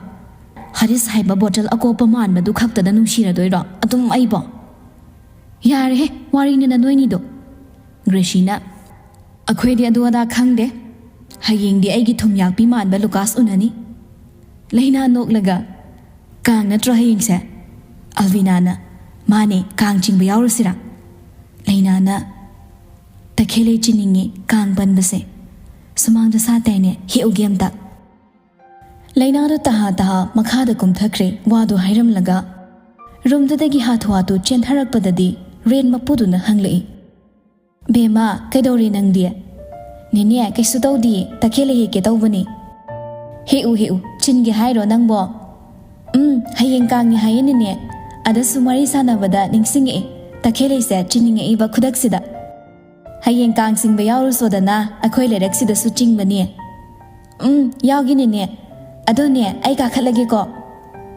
ꯍꯔꯤꯁ ꯍꯥꯏꯕ ꯕꯣꯇꯜ ꯑꯀꯣꯞꯄ ꯃꯥꯟꯕꯗꯨ ꯈꯛꯇꯗ ꯅꯨꯡꯁꯤꯔꯗꯣꯏꯔꯣ ꯑꯗꯨꯝ ꯑꯩꯕꯣ?" "ꯌꯥꯔꯦꯍꯦ, ꯋꯥꯔꯤꯅꯤꯅ ꯅꯣꯏꯅꯤꯗꯣ꯫" ꯒ꯭ꯔꯦꯁꯤꯅ, "ꯑꯩꯈꯣꯏꯗꯤ ꯑꯗꯨ ꯑꯗꯥ ꯈꯪꯗꯦ꯫ ꯍꯌꯦꯡꯗꯤ ꯑꯩꯒꯤ ꯊꯨꯝꯌꯥꯛꯄꯤ ꯃꯥꯟꯕ ꯂꯨꯀꯥꯁ ꯎꯅꯅꯤ꯫" ꯂꯩꯅꯥ ꯅꯣꯛꯂꯒ, "ꯀꯥꯡ ꯅꯠꯇ꯭ꯔꯣ ꯍꯌꯦꯡꯁꯦ?" ꯑꯜꯕꯤꯅꯥꯅ, "ꯃꯥꯅꯦ, ꯀꯥꯡ ꯆꯤꯡꯕ ꯌꯥꯎꯔꯨꯁꯤꯔꯥ?" ꯂꯩꯅꯥꯅ, "ꯇꯈꯦꯜꯂꯩ ꯆꯤꯡꯅꯤꯡꯉꯤ ꯀꯥꯡ ꯄꯟꯕꯁꯦ꯫ ꯁꯨꯃꯥꯡꯗ ꯁꯥꯠꯇꯥꯏꯅꯦ, ꯍꯦꯛꯎꯒꯦ ꯑꯝꯇ꯫" ꯂꯩꯅꯥꯗꯨ ꯇꯍꯥ ꯇꯍꯥ ꯃꯈꯥꯗ ꯀꯨꯝꯊꯈ꯭ꯔꯦ꯫ ꯋꯥꯗꯨ ꯍꯥꯏꯔꯝꯂꯒ ꯔꯨꯝꯗꯨꯗꯒꯤ ꯍꯥꯊꯨ ꯍꯥꯊꯨ ꯆꯦꯟꯊꯔꯛꯄꯗꯗꯤ ꯔꯦꯟ ꯃꯄꯨꯗꯨꯅ ꯍꯪꯂꯛꯏ, "ꯕꯦꯝꯃ, ꯀꯩꯗꯧꯔꯤ ꯅꯪꯗꯤ?" "ꯅꯦꯅꯦ, ꯀꯩꯁꯨ ꯇꯧꯗꯤꯌꯦ, ꯇꯈꯦꯜꯂꯩ ꯍꯦꯛꯀꯦ ꯇꯧꯕꯅꯤ꯫" "ꯍꯦꯛꯎ, ꯍꯦꯛꯎ, ꯆꯤꯟꯒꯦ ꯍꯥꯏꯔꯣ ꯅꯪꯕꯣ?" "ꯎꯝ, ꯍꯌꯦꯡ ꯀꯥꯡꯅꯤ ꯍꯥꯏꯌꯦ ꯅꯦꯅꯦ꯫ ꯑꯗꯁꯨ ꯋꯥꯔꯤ ꯁꯥꯟꯅꯕꯗ ꯅꯤꯡꯁꯤꯡꯉꯛꯑꯦ, ꯇꯈꯦꯜꯂꯩꯁꯦ ꯆꯤꯟꯅꯤꯡꯉꯛꯏꯕ ꯈꯨꯗꯛꯁꯤꯗ꯫ ꯍꯌꯦꯡ ꯀꯥꯡ ꯆꯤꯡꯕ ꯌꯥꯎꯔꯨꯁꯣꯗꯅ, ꯑꯩꯈꯣꯏ ꯂꯩꯔꯛꯁꯤꯗꯁꯨ ꯆꯤꯡꯕꯅꯤ꯫" "ꯎꯝ, ꯌꯥꯎꯒꯦ ꯅꯦꯅꯦ꯫ ꯑꯗꯣꯅꯦ, ꯑꯩ ꯀꯥꯈꯠꯂꯒꯦꯀꯣ꯫"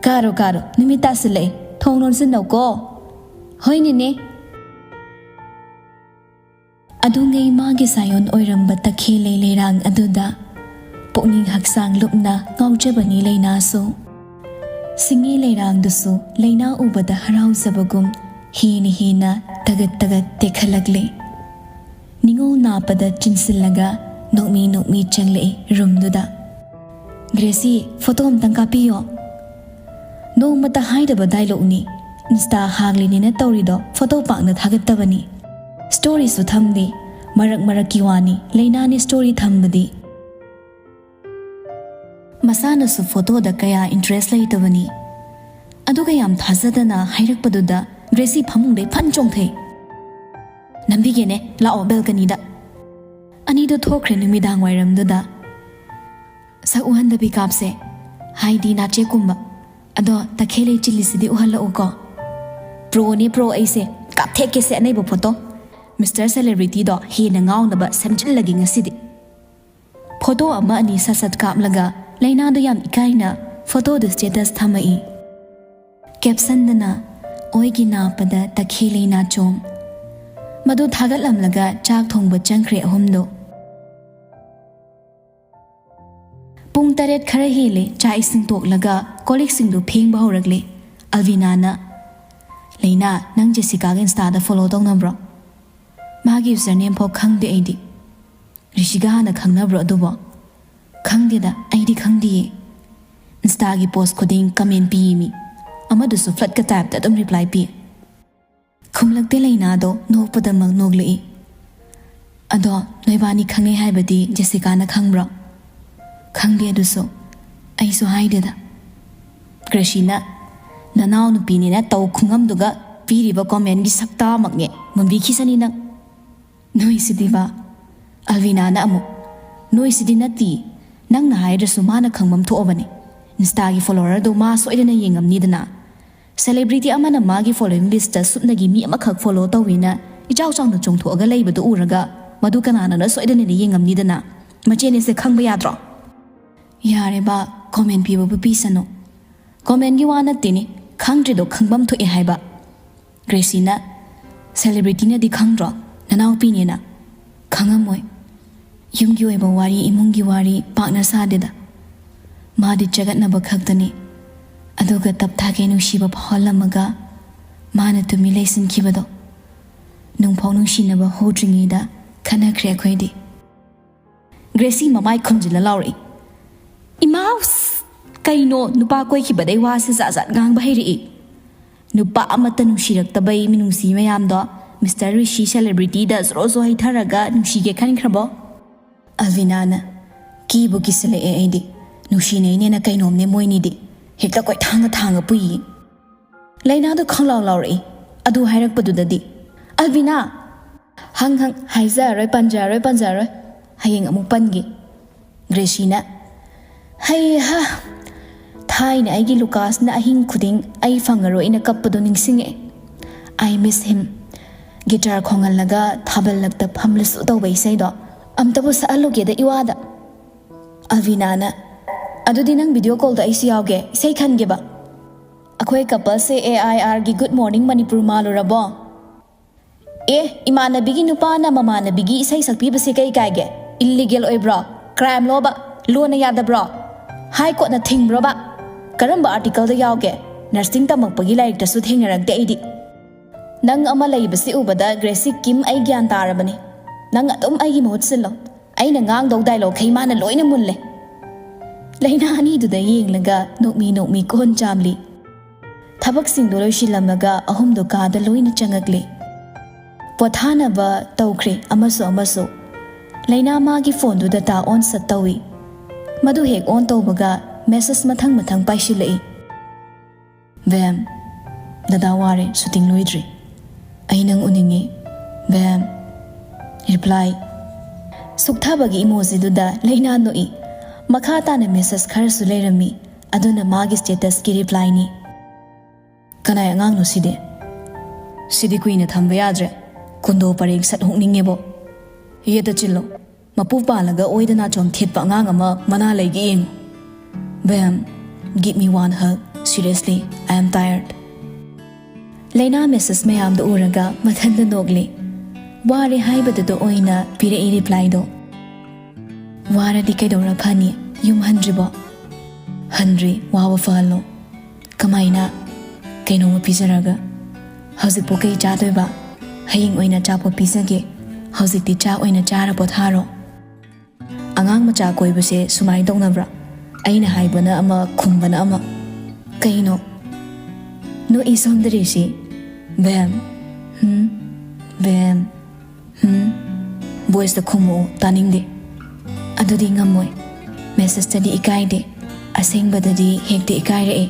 "ꯀꯥꯔꯣ, ꯀꯥꯔꯣ, ꯅꯨꯃꯤꯠ ꯇꯥꯁꯤꯜꯂꯛꯑꯦ, ꯊꯣꯡ ꯂꯣꯟꯁꯤꯟꯅꯧꯀꯣ꯫" "ꯍꯣꯏ ꯅꯦꯅꯦ꯫" ꯑꯗꯨꯉꯩ ꯃꯥꯒꯤ ꯁꯥꯌꯣꯟ ꯑꯣꯏꯔꯝꯕ ꯇꯈꯦꯜꯂꯩ ꯂꯩꯔꯥꯡ ꯑꯗꯨꯗ ꯄꯨꯛꯅꯤꯡ ꯍꯛꯆꯥꯡ ꯂꯨꯞꯅ ꯉꯥꯎꯖꯕꯅꯤ ꯂꯩꯅꯥꯁꯨ꯫ ꯁꯤꯡꯉꯤ ꯂꯩꯔꯥꯡꯗꯨꯁꯨ ꯂꯩꯅꯥ ꯎꯕꯗ ꯍꯔꯥꯎꯖꯕꯒꯨꯝ ꯍꯦꯟꯅ ꯍꯦꯟꯅ ꯇꯒꯠ ꯇꯒꯠ ꯇꯦꯛꯈꯠꯂꯛꯂꯦ꯫ ꯅꯤꯉꯣꯜ ꯅꯥꯞꯄꯗ ꯆꯤꯟꯁꯤꯜꯂꯒ ꯅꯣꯛꯃꯤ ꯅꯣꯛꯃꯤ ꯆꯪꯂꯛꯏ ꯔꯨꯝꯗꯨꯗ꯫ "ꯒ꯭ꯔꯦꯁꯤ, ꯐꯣꯇꯣ ꯑꯝꯇꯪ ꯀꯥꯞꯄꯤꯌꯣ꯫" ꯅꯣꯡꯃꯇ ꯍꯥꯏꯗꯕ ꯗꯥꯏꯂꯣꯛꯅꯤ꯫ ꯏꯟꯁꯇꯥ ꯍꯥꯡꯂꯤꯅꯦꯅ ꯇꯧꯔꯤꯗꯣ ꯐꯣꯇꯣ ꯄꯥꯛꯅ ꯊꯥꯒꯠꯇꯕꯅꯤ꯫ ꯁ꯭ꯇꯣꯔꯤꯁꯨ ꯊꯝꯗꯦ꯫ ꯃꯔꯛ ꯃꯔꯛꯀꯤ ꯋꯥꯅꯤ ꯂꯩꯅꯥꯅꯦ ꯁ꯭ꯇꯣꯔꯤ ꯊꯝꯕꯗꯤ꯫ ꯃꯁꯥꯅꯁꯨ ꯐꯣꯇꯣꯗ ꯀꯌꯥ ꯏꯟꯇꯔꯦꯁ ꯂꯩꯇꯕꯅꯤ꯫ ꯑꯗꯨꯒ ꯌꯥꯝ ꯊꯥꯖꯗꯅ ꯍꯥꯏꯔꯛꯄꯗꯨꯗ ꯒ꯭ꯔꯦꯁꯤ ꯐꯃꯨꯡꯗꯩ ꯐꯟ ꯆꯣꯡꯊꯩ꯫ "ꯅꯝꯕꯤꯒꯦꯅꯦ, ꯂꯥꯛꯑꯣ ꯕꯦꯜꯀꯅꯤꯗ꯫" ꯑꯅꯤꯗꯣ ꯊꯣꯛꯈ꯭ꯔꯦ ꯅꯨꯃꯤꯗꯥꯡ ꯋꯥꯏꯔꯝꯗꯨꯗ꯫ "ꯁꯛ ꯎꯍꯟꯗꯕꯤ ꯀꯥꯞꯁꯦ, ꯍꯥꯏꯗꯤ ꯅꯥꯆꯦꯛꯀꯨꯝꯕ꯫ ꯑꯗꯣ ꯇꯈꯦꯜꯂꯩ ꯆꯤꯜꯂꯤꯁꯤꯗꯤ ꯎꯍꯜꯂꯛꯎꯀꯣ꯫" "ꯄ꯭ꯔꯣꯅꯦ ꯄ꯭ꯔꯣ ꯑꯩꯁꯦ, ꯀꯥꯞꯊꯦꯛꯀꯦꯁꯦ ꯑꯅꯩꯕ ꯐꯣꯇꯣ꯫ ꯃꯤꯁꯇꯔ ꯁꯦꯂꯦꯕ꯭ꯔꯤꯇꯤꯗꯣ ꯍꯦꯟꯅ ꯉꯥꯎꯅꯕ ꯁꯦꯝꯖꯤꯜꯂꯒꯦ ꯉꯁꯤꯗꯤ꯫" ꯐꯣꯇꯣ ꯑꯃ ꯑꯅꯤ ꯁꯠ ꯁꯠ ꯀꯥꯞꯂꯒ ꯂꯩꯅꯥꯗꯣ ꯌꯥꯝ ꯏꯀꯥꯏꯅ ꯐꯣꯇꯣꯗꯨ ꯁ꯭ꯇꯦꯇꯁ ꯊꯝꯃꯛꯏ꯫ ꯀꯦꯞꯁꯟꯗꯅ "ꯑꯣꯏꯒꯤ ꯅꯥꯞꯄꯗ ꯇꯈꯦꯜꯂꯩ ꯅꯥꯆꯣꯝ꯫" ꯃꯗꯨ ꯊꯥꯒꯠꯂꯝꯂꯒ ꯆꯥꯛ ꯊꯣꯡꯕ ꯆꯪꯈ꯭ꯔꯦ ꯑꯍꯨꯝꯗꯣ꯫ ꯄꯨꯡ ꯇꯔꯦꯠ ꯈꯔ ꯍꯦꯜꯂꯦ ꯆꯥꯛ ꯏꯁꯤꯡ ꯇꯣꯛꯂꯒ ꯀꯣꯜ ꯂꯤꯛꯁꯤꯡꯗꯨ ꯐꯦꯡꯕ ꯍꯧꯔꯛꯂꯦ꯫ ꯑꯜꯕꯤꯅꯥꯅ, "ꯂꯩꯅꯥ, ꯅꯪ ꯖꯦꯁꯤꯀꯥꯒ ꯏꯟꯁꯇꯥꯗ ꯐꯣꯂꯣ ꯇꯧꯅꯕ꯭ꯔꯣ? ꯃꯥꯒꯤ ꯌꯨꯖꯔ ꯅꯦꯝ ꯐꯥꯎ ꯈꯪꯗꯦ ꯑꯩꯗꯤ꯫" "ꯔꯤꯁꯤꯒ ꯍꯥꯟꯅ ꯈꯪꯅꯕ꯭ꯔꯣ ꯑꯗꯨꯕꯣ?" "ꯈꯪꯗꯦꯗ, ꯑꯩꯗꯤ ꯈꯪꯗꯤꯌꯦ꯫ ꯏꯟꯁꯇꯥꯒꯤ ꯄꯣꯁ ꯈꯨꯗꯤꯡ ꯀꯃꯦꯟ ꯄꯤꯌꯦ ꯃꯤ꯫ ꯑꯃꯗꯨꯁꯨ ꯐ꯭ꯂꯠꯀ ꯇꯥꯏꯞꯇ ꯑꯗꯨꯝ ꯔꯤꯄ꯭ꯂꯥꯏ ꯄꯤ꯫" ꯈꯨꯝꯂꯛꯇꯦ ꯂꯩꯅꯥꯗꯣ ꯅꯣꯛꯄꯗꯃꯛ ꯅꯣꯛꯂꯛꯏ꯫ "ꯑꯗꯣ ꯅꯣꯏꯕꯥꯅꯤ ꯈꯪꯅꯩ ꯍꯥꯏꯕꯗꯤ ꯖꯦꯁꯤꯀꯥꯅ ꯈꯪꯕ꯭ꯔꯣ?" "ꯈꯪꯗꯦ ꯑꯗꯨꯁꯨ꯫ ꯑꯩꯁꯨ ꯍꯥꯏꯗꯦꯗ꯫" ꯒ꯭ꯔꯦꯁꯤꯅ, "ꯅꯅꯥꯎ ꯅꯨꯄꯤꯅꯦꯅ ꯇꯧ ꯈꯨꯉꯝꯗꯨꯒ ꯄꯤꯔꯤꯕ ꯀꯣꯃꯦꯟꯒꯤ ꯁꯛꯇꯥꯃꯛꯅꯦ ꯃꯨꯟꯕꯤꯈꯤꯁꯅꯤ ꯅꯪ꯫" "ꯅꯣꯏꯁꯤꯗꯤꯕ꯫" ꯑꯜꯕꯤꯅꯥꯅ ꯑꯃꯨꯛ, "ꯅꯣꯏꯁꯤꯗꯤ ꯅꯠꯇꯤ, ꯅꯪꯅ ꯍꯥꯏꯗ꯭ꯔꯁꯨ ꯃꯥꯅ ꯈꯪꯐꯝ ꯊꯣꯛꯑꯕꯅꯤ꯫ ꯏꯟꯁꯇꯥꯒꯤ ꯐꯣꯂꯣꯋꯔꯗꯨ ꯃꯥ ꯁꯣꯏꯗꯅ ꯌꯦꯡꯉꯝꯅꯤꯗꯅ꯫ ꯁꯦꯂꯦꯕ꯭ꯔꯤꯇꯤ ꯑꯃꯅ ꯃꯥꯒꯤ ꯐꯣꯂꯣꯋꯤꯡ ꯂꯤꯁꯇ ꯁꯨꯞꯅꯒꯤ ꯃꯤ ꯑꯃꯈꯛ ꯐꯣꯂꯣ ꯇꯧꯋꯦꯅ ꯏꯆꯥꯎ ꯆꯥꯎꯅ ꯆꯣꯡꯊꯣꯛꯑꯒ ꯂꯩꯕꯗꯨ ꯎꯔꯒ ꯃꯗꯨ ꯀꯅꯥꯅꯅꯣ ꯁꯣꯏꯗꯅꯗꯤ ꯌꯦꯡꯉꯝꯅꯤꯗꯅ꯫ ꯃꯆꯦꯅꯦꯁꯦ ꯈꯪꯕ ꯌꯥꯗ꯭ꯔꯣ?" "ꯌꯥꯔꯦꯕ, ꯀꯣꯃꯦꯟ ꯄꯤꯕꯕꯨ ꯄꯤꯁꯅꯨ꯫ ꯀꯣꯃꯦꯟꯒꯤ ꯋꯥ ꯅꯠꯇꯦꯅꯦ, ꯈꯪꯗ꯭ꯔꯤꯗꯣ ꯈꯪꯐꯝ ꯊꯣꯛꯑꯦ ꯍꯥꯏꯕ꯫" ꯒ꯭ꯔꯦꯁꯤꯅ, "ꯁꯦꯂꯦꯕ꯭ꯔꯤꯇꯤꯅꯗꯤ ꯈꯪꯗ꯭ꯔꯣ ꯅꯅꯥꯎꯄꯤꯅꯦꯅ?" "ꯈꯪꯉꯝꯃꯣꯏ꯫ ꯌꯨꯝꯒꯤ ꯑꯣꯏꯕ ꯋꯥꯔꯤ, ꯏꯃꯨꯡꯒꯤ ꯋꯥꯔꯤ ꯄꯥꯛꯅ ꯁꯥꯗꯦꯗ꯫ ꯃꯥꯗꯤ ꯆꯒꯠꯅꯕ ꯈꯛꯇꯅꯤ꯫ ꯑꯗꯨꯒ ꯇꯞꯊꯥꯒꯦ ꯅꯨꯡꯁꯤꯕ ꯐꯥꯎꯍꯜꯂꯝꯃꯒ ꯃꯥꯅ ꯇꯨꯃꯤꯟ ꯂꯩꯁꯤꯟꯈꯤꯕꯗꯣ꯫ ꯅꯨꯡꯐꯥꯎ ꯅꯨꯡꯁꯤꯅꯕ ꯍꯧꯗ꯭ꯔꯤꯉꯩꯗ ꯈꯟꯅꯈ꯭ꯔꯦ ꯑꯩꯈꯣꯏꯗꯤ꯫" ꯒ꯭ꯔꯦꯁꯤ ꯃꯃꯥꯏ ꯈꯨꯝꯖꯤꯜꯂ ꯂꯥꯎꯔꯛꯏ, "ꯏꯃꯥꯎꯁ! ꯀꯩꯅꯣ ꯅꯨꯄꯥ ꯀꯣꯏꯈꯤꯕꯗꯩ ꯋꯥꯁꯦ ꯖꯥꯠ ꯖꯥꯠ ꯉꯥꯡꯕ ꯍꯩꯔꯛꯏ? ꯅꯨꯄꯥ ꯑꯃꯠꯇ ꯅꯨꯡꯁꯤꯔꯛꯇꯕꯩ ꯃꯤꯅꯨꯡꯁꯤ ꯃꯌꯥꯝꯗꯣ ꯃꯤꯁꯇꯔ ꯔꯤꯁꯤ ꯁꯦꯂꯦꯕ꯭ꯔꯤꯇꯤꯗ ꯖꯣꯔꯣ ꯖꯣ ꯍꯩꯊꯔꯒ ꯅꯨꯡꯁꯤꯒꯦ ꯈꯟꯈ꯭ꯔꯕꯣ? ꯑꯜꯕꯤꯅꯥꯅ, "ꯀꯤꯕꯨ ꯀꯤꯁꯤꯜꯂꯛꯑꯦ ꯑꯩꯗꯤ꯫ ꯅꯨꯡꯁꯤꯅꯩꯅꯦꯅ ꯀꯩꯅꯣꯝꯅꯦ ꯃꯣꯏꯅꯤꯗꯤ꯫ ꯍꯦꯛꯇ ꯀꯣꯏꯊꯥꯡꯒ ꯊꯥꯡꯒ ꯄꯨꯏꯌꯦ꯫" ꯂꯩꯅꯥꯗꯣ ꯈꯪꯂꯥꯎ ꯂꯥꯎꯔꯛꯏ꯫ ꯑꯗꯨ ꯍꯥꯏꯔꯛꯄꯗꯨꯗꯗꯤ, "ꯑꯜꯕꯤꯅꯥ!" "ꯍꯪ ꯍꯪ, ꯍꯥꯏꯖꯔꯔꯣꯏ, ꯄꯟꯖꯔꯔꯣꯏ, ꯄꯟꯖꯔꯔꯣꯏ꯫ ꯍꯌꯦꯡ ꯑꯃꯨꯛ ꯄꯟꯒꯦ꯫" ꯒ꯭ꯔꯦꯁꯤꯅ, "ꯍꯩ ꯍꯥ, ꯊꯥꯏꯅ ꯑꯩꯒꯤ ꯂꯨꯀꯥꯁꯅ ꯑꯍꯤꯡ ꯈꯨꯗꯤꯡ ꯑꯩ ꯐꯪꯉꯔꯣꯏꯅ ꯀꯞꯄꯗꯣ ꯅꯤꯡꯁꯤꯡꯉꯛꯑꯦ꯫ I miss him꯫ ꯒꯤꯇꯥꯔ ꯈꯣꯡꯍꯜꯂꯒ ꯊꯥꯕꯜꯂꯛꯇ ꯐꯝꯂꯁꯨ ꯇꯧꯕ ꯏꯁꯩꯗꯣ ꯑꯝꯇꯕꯨ ꯁꯛꯍꯜꯂꯨꯒꯦꯗ ꯏꯋꯥꯗ꯫" ꯑꯜꯕꯤꯅꯥꯅ, "ꯑꯗꯨꯗꯤ ꯅꯪ ꯚꯤꯗꯤꯑꯣ ꯀꯣꯜꯗ ꯑꯩꯁꯨ ꯌꯥꯎꯒꯦ, ꯏꯁꯩ ꯈꯟꯒꯦꯕ꯫ ꯑꯩꯈꯣꯏ ꯀꯄꯜꯁꯦ A I ꯑꯥꯔꯒꯤ Good Morning Manipur ꯃꯥꯜꯂꯨꯔꯕꯣ?" "ꯑꯦ, ꯏꯃꯥꯟꯅꯕꯤꯒꯤ ꯅꯨꯄꯥꯅ ꯃꯃꯥꯟꯅꯕꯤꯒꯤ ꯏꯁꯩ ꯁꯛꯄꯤꯕꯁꯦ ꯀꯩ ꯀꯥꯏꯒꯦ? ꯏꯜꯂꯤꯒꯦꯜ ꯑꯣꯏꯕ꯭ꯔꯣ? ꯀ꯭ꯔꯥꯏꯝ ꯂꯣꯕ? ꯂꯣꯅ ꯌꯥꯗꯕ꯭ꯔꯣ? ꯍꯥꯏ ꯀꯣꯔꯠꯅ ꯊꯤꯡꯕ꯭ꯔꯣꯕ? ꯀꯔꯝꯕ ꯑꯥꯔꯇꯤꯀꯜꯗ ꯌꯥꯎꯒꯦ? ꯅꯔꯁꯤꯡ ꯇꯝꯃꯛꯄꯒꯤ ꯂꯥꯏꯔꯤꯛꯇꯁꯨ ꯊꯦꯡꯅꯔꯛꯇꯦ ꯑꯩꯗꯤ꯫ ꯅꯪ ꯑꯃ ꯂꯩꯕꯁꯤ ꯎꯕꯗ ꯒ꯭ꯔꯦꯁꯤ ꯀꯤꯝ ꯑꯩ ꯒ꯭ꯌꯥꯟ ꯇꯥꯔꯕꯅꯤ꯫ ꯅꯪ ꯑꯗꯨꯝ ꯑꯩꯒꯤ ꯃꯍꯨꯠ ꯁꯤꯜꯂꯣ꯫ ꯑꯩꯅ ꯉꯥꯡꯗꯧ ꯗꯥꯏꯂꯣꯛꯈꯩ ꯃꯥꯅ ꯂꯣꯏꯅ ꯃꯨꯜꯂꯦ꯫" ꯂꯩꯅꯥ ꯑꯅꯤꯗꯨꯗ ꯌꯦꯡꯂꯒ ꯅꯣꯛꯃꯤ ꯅꯣꯛꯃꯤ ꯀꯣꯟ ꯆꯥꯝꯂꯤ꯫ ꯊꯕꯛꯁꯤꯡꯗꯣ ꯂꯣꯏꯁꯤꯜꯂꯝꯂꯒ ꯑꯍꯨꯝꯗꯣ ꯀꯥꯗ ꯂꯣꯏꯅ ꯆꯪꯉꯛꯂꯦ꯫ ꯄꯣꯊꯥꯅꯕ ꯇꯧꯈ꯭ꯔꯦ ꯑꯃꯁꯨ ꯑꯃꯁꯨ꯫ ꯂꯩꯅꯥ ꯃꯥꯒꯤ ꯐꯣꯟꯗꯨ ꯗꯇꯥ ꯑꯣꯟ ꯁꯠ ꯇꯧꯏ꯫ ꯃꯗꯨ ꯍꯦꯛ ꯑꯣꯟ ꯇꯧꯕꯒ ꯃꯦꯁꯦꯖ ꯃꯊꯪ ꯃꯊꯪ ꯄꯥꯏꯁꯤꯜꯂꯛꯏ꯫ "ꯕꯦꯝ, ꯗꯗꯥ ꯋꯥꯔꯦ, ꯁꯨꯇꯤꯡ ꯂꯣꯏꯗ꯭ꯔꯤ꯫ ꯑꯩ ꯅꯪ ꯎꯅꯤꯡꯉꯤ꯫ ꯕꯦꯝ, ꯔꯤꯄ꯭ꯂꯥꯏ꯫" ꯁꯨꯛꯊꯕꯒꯤ ꯏꯃꯣꯖꯤꯗꯨꯗ ꯂꯩꯅꯥ ꯅꯣꯛꯏ꯫ ꯃꯈꯥ ꯇꯥꯅ ꯃꯦꯁꯦꯖ ꯈꯔꯁꯨ ꯂꯩꯔꯝꯃꯤ, ꯑꯗꯨꯅ ꯃꯥꯒꯤ ꯁ꯭ꯇꯦꯇꯁꯀꯤ ꯔꯤꯄ꯭ꯂꯥꯏꯅꯤ꯫ "ꯀꯅꯥꯏ ꯑꯉꯥꯡꯅꯣ ꯁꯤꯗꯤ? ꯁꯤꯗꯤ ꯀꯨꯏꯅ ꯊꯝꯕ ꯌꯥꯗ꯭ꯔꯦ꯫ ꯀꯨꯟꯗꯣ ꯄꯔꯦꯡ ꯁꯠ ꯍꯨꯛꯅꯤꯡꯉꯦꯕꯣ꯫ ꯌꯦꯠꯇ ꯆꯤꯜꯂꯣ꯫ ꯃꯄꯨ ꯄꯥꯜꯂꯒ ꯑꯣꯏꯗ ꯅꯥꯆꯣꯝ ꯊꯦꯠꯄ ꯑꯉꯥꯡ ꯑꯃ ꯃꯅꯥ ꯂꯩꯒꯦ ꯌꯦꯡꯉꯨ꯫ Bam, give me one hug. Seriously, I am tired." ꯂꯩꯅꯥ ꯃꯦꯁꯦꯖ ꯃꯌꯥꯝꯗꯣ ꯎꯔꯒ ꯃꯊꯟꯇ ꯅꯣꯛꯂꯦ꯫ ꯋꯥꯔꯦ ꯍꯥꯏꯕꯗꯨꯗ ꯑꯣꯏꯅ ꯄꯤꯔꯛꯏ ꯔꯤꯄ꯭ꯂꯥꯏꯗꯣ꯫ "ꯋꯥꯔꯗꯤ ꯀꯩꯗꯧꯔ ꯐꯅꯤ? ꯌꯨꯝ ꯍꯟꯗ꯭ꯔꯤꯕꯣ?" "ꯍꯟꯗ꯭ꯔꯤ, ꯋꯥꯕ ꯐꯍꯜꯂꯣ꯫ ꯀꯃꯥꯏꯅ?" "ꯀꯩꯅꯣꯝꯃ ꯄꯤꯖꯔꯒ꯫" "ꯍꯧꯖꯤꯛꯄꯨ ꯀꯩ ꯆꯥꯗꯣꯏꯕ? ꯍꯌꯦꯡ ꯑꯣꯏꯅ ꯑꯆꯥꯄꯣꯠ ꯄꯤꯖꯒꯦ꯫ ꯍꯧꯖꯤꯛꯇꯤ ꯆꯥꯛ ꯑꯣꯏꯅ ꯆꯥꯔ ꯄꯣꯊꯥꯔꯣ꯫" ꯑꯉꯥꯡ ꯃꯆꯥ ꯀꯣꯏꯕꯁꯦ ꯁꯨꯃꯥꯏꯅ ꯇꯧꯅꯕ꯭ꯔꯥ? ꯑꯩꯅ ꯍꯥꯏꯕꯅ ꯑꯃ, ꯈꯨꯝꯕꯅ ꯑꯃ꯫ ꯀꯩꯅꯣ? ꯅꯣꯛꯏ ꯁꯣꯝꯗ ꯔꯤꯁꯤ꯫ "ꯕꯦꯝ, ꯍꯨꯝ?" ꯕꯦꯝ, ꯍꯝ? ꯚꯣꯏꯁꯇ ꯈꯨꯝꯃꯛꯑꯣ, ꯇꯥꯅꯤꯡꯗꯦ꯫ ꯑꯗꯨꯗꯤ ꯉꯝꯃꯣꯏ꯫ ꯃꯦꯁꯦꯖꯇꯗꯤ ꯏꯀꯥꯏꯗꯦ, ꯑꯁꯦꯡꯕꯗꯗꯤ ꯍꯦꯛꯇ ꯏꯀꯥꯏꯔꯛꯑꯦ꯫